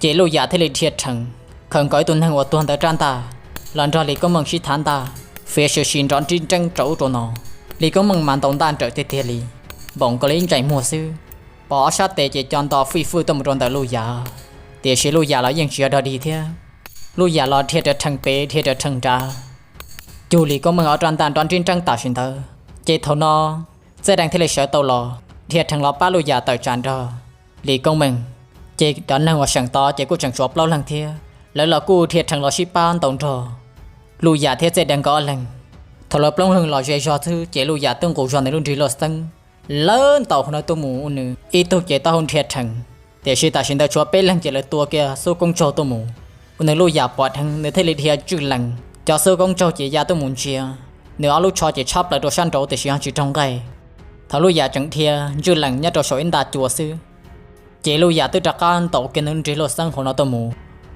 ces Luj Yam thiaj li dhia rhees khaws nkaus ib tug neeg uas tuag ntawd rab ntaj los nrog Lis Koob Meej sib thav ntaj, fiav sws si nrov nrib nreeb rau ub rau no. Lis Koob Meej mas ntaus ntaj nrawm tiag tiag li, npaum nkaus li ib ntsais muag xwb, pom ob sab tes ces co nto fij fwj tuaj mus rau ntawm Luj Yam. Tiam sis Luj Yam los yeej tsis yog dog dig thiab, Luj Yam los dhia raws rhees pem dhia raws rhees nrad, cug Lis Koob Meej ob rab ntaj nrov nrib nreeb tam sim ntawd. Ces thaum no Txej Dees thiaj li sawv tau los dhia rhees los pab Luj Yam tawm tsam nrog Lis Koob Meej. Ces cov neeg uas seem tod ces kuj tseem tshuav plaub leeg thiab, lawv los kuj dhia rhees los sib pab ntaus nrog Luj Yam thiab Txej Dees nkawd ob leeg. Thaum lawv plaub leeg los ze zog xwb ces Luj Yam twb nqus zog nws lub nrig luj xeeb lawv ntaus hlo tuaj mus ua nws ib tug ces taub hau nrhia rhees. Tiam sis tam sim ntawd tshuav peb leeg ces lawv tua kiag xub koob tsaug tuaj mus ua nws Luj Yam pom dheev, nws thiaj li dhia ntswj lees Cov xub koob tsaug ces ya tuaj mus ntsia, nws ob lub tsho ces tshab plaws rau sab nraud tiam sis ho tsis raug nqaij. Thaum Luj Yam tseem dhia ntswj lees nyob rau saum ib nta cua xwb, ces Luj Yam twb rov qab ntaus kiag nws nrig luj xeeb hauv no tuaj mus,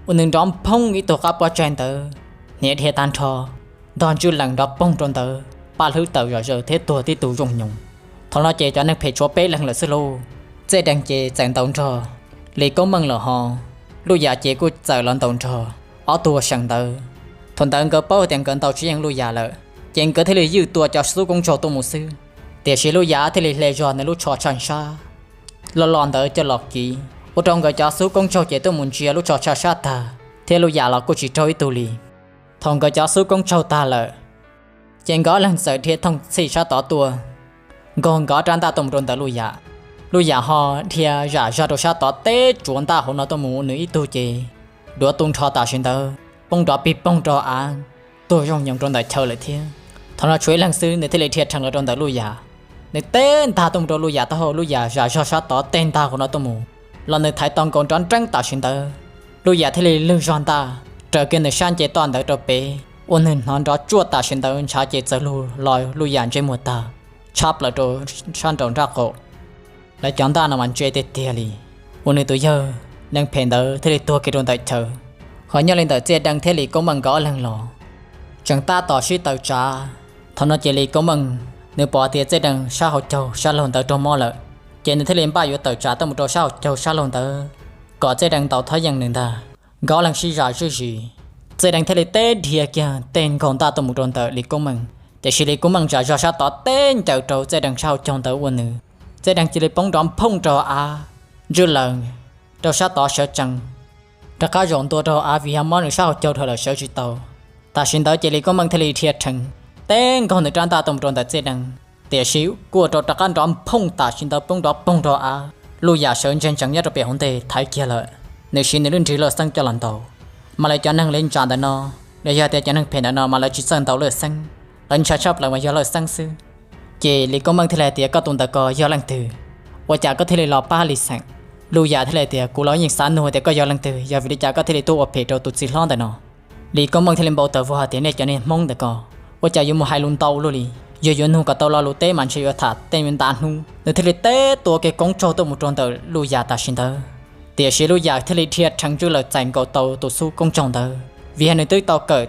ua nws nrov nphoob ib tug qab pob tsaig ntawd hniav dhia tag nrho, ntog ntswj lees nrov poog rau ntawd, paj hlwb tawm zom zaws thiab tuag tib tug zoo nyoos. Thaum no ces cov neeg phem tshuav peb leeg lawm xwb lauj. Txej Deeg ces txawm ntaus nrog Lis Koob Meej lawm ho Luj Yam ces kuj txawm los ntaus nrog ob tug seem ntawd. Thaum ntawd nkawd paub tias nkawd ntaus tsis yeej Luj Yam lawm, ces nkawd thiaj li ywj tua cov xub koob tsaug tuaj mus xwb. Tiam sis Luj Yam thiaj li hle zog nws lub tsho tshaj sab loj loj ntawd coj los kiv, ua rau nkawd cov xub koob tsaug ces tuaj mus ntsia lub tsho tshaj sab tag, thiab Luj Yam los kuj tsis raug ib tug li. Thaum nkawd cov xub koob tsaug tag lawm, ces nkawd ob leeg txawm dhia thooj txhij sab tod tuaj, nkaug nkawd ob rab ntaj tuaj mus rau ntawm Luj Yam. Luj Yam ho dhia zam zog rau sab tod teb tsuav ntaj hauv no tuaj mus ua nws ib tug ces duav tu nrho tam sim ntawd poob nrov pig poog rau av, tuag zoo nyoos rau ntawm chaw lawm thiab. Thaum no tshuav ib leeg xwb, nws thiaj li dhia rhees los rau ntawm Luj Yam. Nws teb ntag tuaj mus rau Luj Yam taub hau, Luj Yam zam zog sab tod tej ntag hauv no tuaj mus los nws thaiv tau nkaus nrov nreeb tam sim ntawd. Luj Yam thiaj li lwg zog ntaj raws kiag nws sab nce toj ntawd rau pem, ua nws hnov nrov tsuaj tam sim ntawd ntshav ces txawm lug los Luj Yam ntsej muag tag, tshab plaws rau sab nraum nraj qaum. Lawv cov ntaj no mas ntse tiag tiag li, ua nws tus yawg neeg phem ntawd thiaj li tuag kiag rau ntawm chaw. Ho nyob li ntawm Txij Deeg thiab Lis Koob Meej nkawd ob leeg los tseem tab tom sib tawm tsav. Thaum no ces Lis Koob Meej nws pom tias Txij Deeg sab hauv caug sab laug ntawd raug mob lawm, ces nws thiaj li npaj yuav tawm tsav tuaj mus rau sab hauv caug sab laug ntawd kom Txij Deeg ntaus thov yeej nws ntag. Nkawd ob leeg sib zam zuj zus, Txij Deeg thiaj li teb dhia kiag tej nkaug ntaj tuaj mus rau ntawm Lis Koob Meej, tiam sis Lis Koob Meej zam zog sab tod teb ncaws rau Txij Deeg sab hauv caug ntawd ua nws, Txij Deeg cia li poob nrov nphooj rau av, ntswj lees rau sab tod sawv tsees, rov qab zaum ntua rau av vim yog mob nws sab hauv caug dhau lawm sawv tsis tau. Tam sim ntawd ces Lis Koob Meej thiaj li dhia rhees teb nkaug nws rab ntaj tuaj mus rau ntawm Txij Deeg, tiam sis kuj ua rau rov qab nrov nphooj tam sim ntawd poob nrov poog rau av. Luj Yam sawv ntsees ntsees nyob rau pem hauv ntej thaiv kiag lawm, nws siv nws lub nrig lawj xeeb coj los ntaus. Mas lawv cov neeg li ntsa ntawm no, los yog tias cov neeg phem ntawm no mas lawv tsis txawj ntaus lawj xeeb, lawv ntshai tshaj plaws mas yog lawj xeeb xwb. Ces Lis Koob Meej thiaj li hais tias koj tus ntawd ko yog leej twg? Ua cas koj thiaj li los pab Lis Xeem? Luj Yam thiaj li hais tias kuv los yeej xav nug tias koj yog leej twg, yog vim li cas koj thiaj li tuaj ua phem rau tus txiv hlob ntawm no? Lis Koob Meej thiaj li npau taws vog hais tias nej cov niag Hmoob ntawm ko, ua cas yuav mus hais lus ntau luaj li? Yog yuav nug kom tau lo lus teb mas ntshe yuav tham tej nta hnub. Nws thiaj li teb tua kiag koob tsaug tuaj mus rau ntawm Luj Yam tam sim ntawd. Tiam sis Luj Yam thiaj li dhia rhees ntswj lawm txais nkaus tau tus xub koob tsaug ntawd, vim yog nws twb tau kawm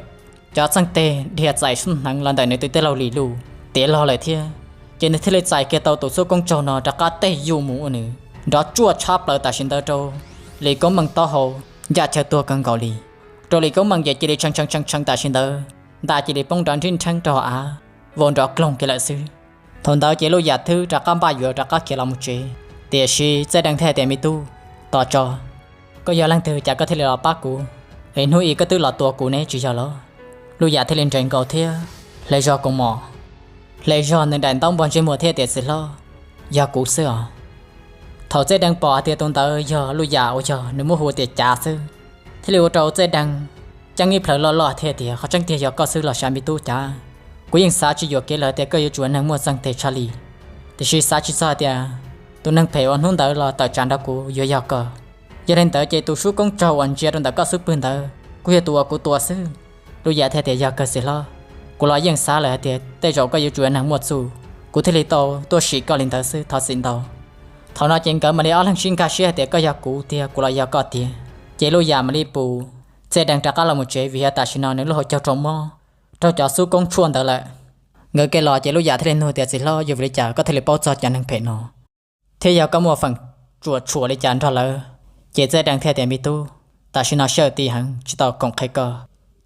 cov txeeg teg dhia txais xub hneev los ntawm nws tus tij laug Lis Luj tiav log lawm thiab. Ces nws thiaj li txais kiag tau tus xub koob tsaug no rov qab tej yuj mus ua nws nrov tsuaj tshab plaws tam sim ntawd rau Lis Koob Meej taub hau ncaj chaw tuag kawg nkaus li. Rau Lis Koob Meej ces cia li tshee tshee tshee tshee tam sim ntawd, ntaj cia li poob nrov nrib nrheeb rau av, vau nrov kloog kiag lawm xwb. Thaum ntawd ces Luj Yam twb rov qab npaj yuav rov qab khiav los mus tsev, tiam sis Txij Deej thiaj tias me tub, tos tso, koj yog leej twg cas koj thiaj li los pab kuv? Es hnub ib koj twb los tua kuv ne tsis yog los? Luj Yam thiaj li nres nkaus thiab hle zog kaus mom, hle zog nws daim ntaub npog ntsej muag thiab tias txiv hlob, yog kuv xwb os. Thaum Txij Deej pom hais tias tus ntawd yog Luj Yam uas yog nws muab hu tias Cav xwb, thiaj li ua rau Txij Deej ceeb ib plhaw loj loj thiab tias qhov tseeb tiag yog koj xwb los sav me tub Cav. Kuv yeej xav tsis yuam kev lawm tias koj yuav tsum yog neeg muaj txeeg teg tshaj li, tiam sis xav tsis txog hais tias tus neeg phem uas hnub ntawd los tawm tsam nrog kuv yuav yog koj. Yog li ntawd ces tus xub koob tsaug uas ntsia rau ntawm koj xub pwg ntawd kuj yog tus uas kuv tua xwb. Luj Yam thiaj tias yog kawg txiv hlob, kuv los yeej xav lawm hais tias tej zaum koj yuav tsum yog neeg muaj txuj, kuv thiaj li tau tuaj sim koj li ntawd xwb, thov txim ntau. Thaum no ces nkawd mam li ob leeg sib nkag siab hais tias koj yog kuv tiag kuv los yog koj tiag. Ces Luj Yam mam li pus Txij Deej rov qab los mus tsev vim yog tam sim no nws lub hauv caug raug mob, raug cov xub koob tshuaj ntawd lawm. Nkawd kiag los ces Luj Yam thiaj li nug tias txiv hlob, yog vim li cas koj thiaj li paub txog cov neeg phem no, thiab yog koj muaj feem tsuam tshuam li cas nrog lawv? Ces Txij Deej thiaj tias me tub, tam sim no sij hawm ti heev tsis tau koom qhia koj,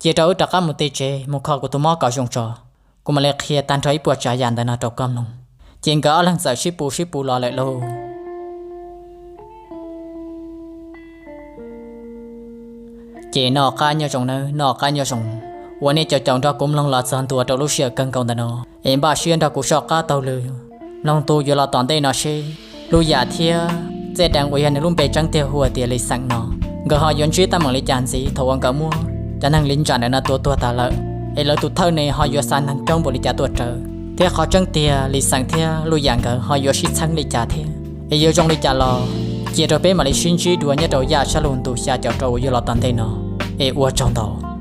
cia rau wb rov qab mus ti tsev mus kho kuv tus mob kom zoo tso, kuv mam li qhia tag nrho ib puas tsav yam ntawm no rau koj mloog. Ces nkawd ob leeg txawm sib pus sib pus los lawm lauj. Ces noj qab nyob zoo nawb, noj qab nyob zoo. Uas nej caum caum nrog kuv mloog los txog ntua rau lub sij hawm kawg nkaus ntawm no es npaj siab nrog kuv soj qab taug lw mloog tu yuav los tom ntej no seb Luj Yam thiab Txij Deej uas yog nws lub npe tseeb tiag hu tias Lis Xeem no, nkawd ho yuav ntsib teeb meem li cas ntxiv thaum uas nkawd muab cov neeg li ntsam ntawm no tua tuag tag lawm, es lawv tus thawj ne ho yuav xa neeg coob npaum li cas tuaj raws, thiab qhov tseeb tiag Lis Xeem thiab Luj Yam nkawd ho yuav sib txheeb li cas thiab, es yuav zoo li cas los cia rau peb mam li sib ntsib dua nyob rau yaj sab lug ntu xya caum rau uas yuav los tom ntej no, es ua tsaug ntau.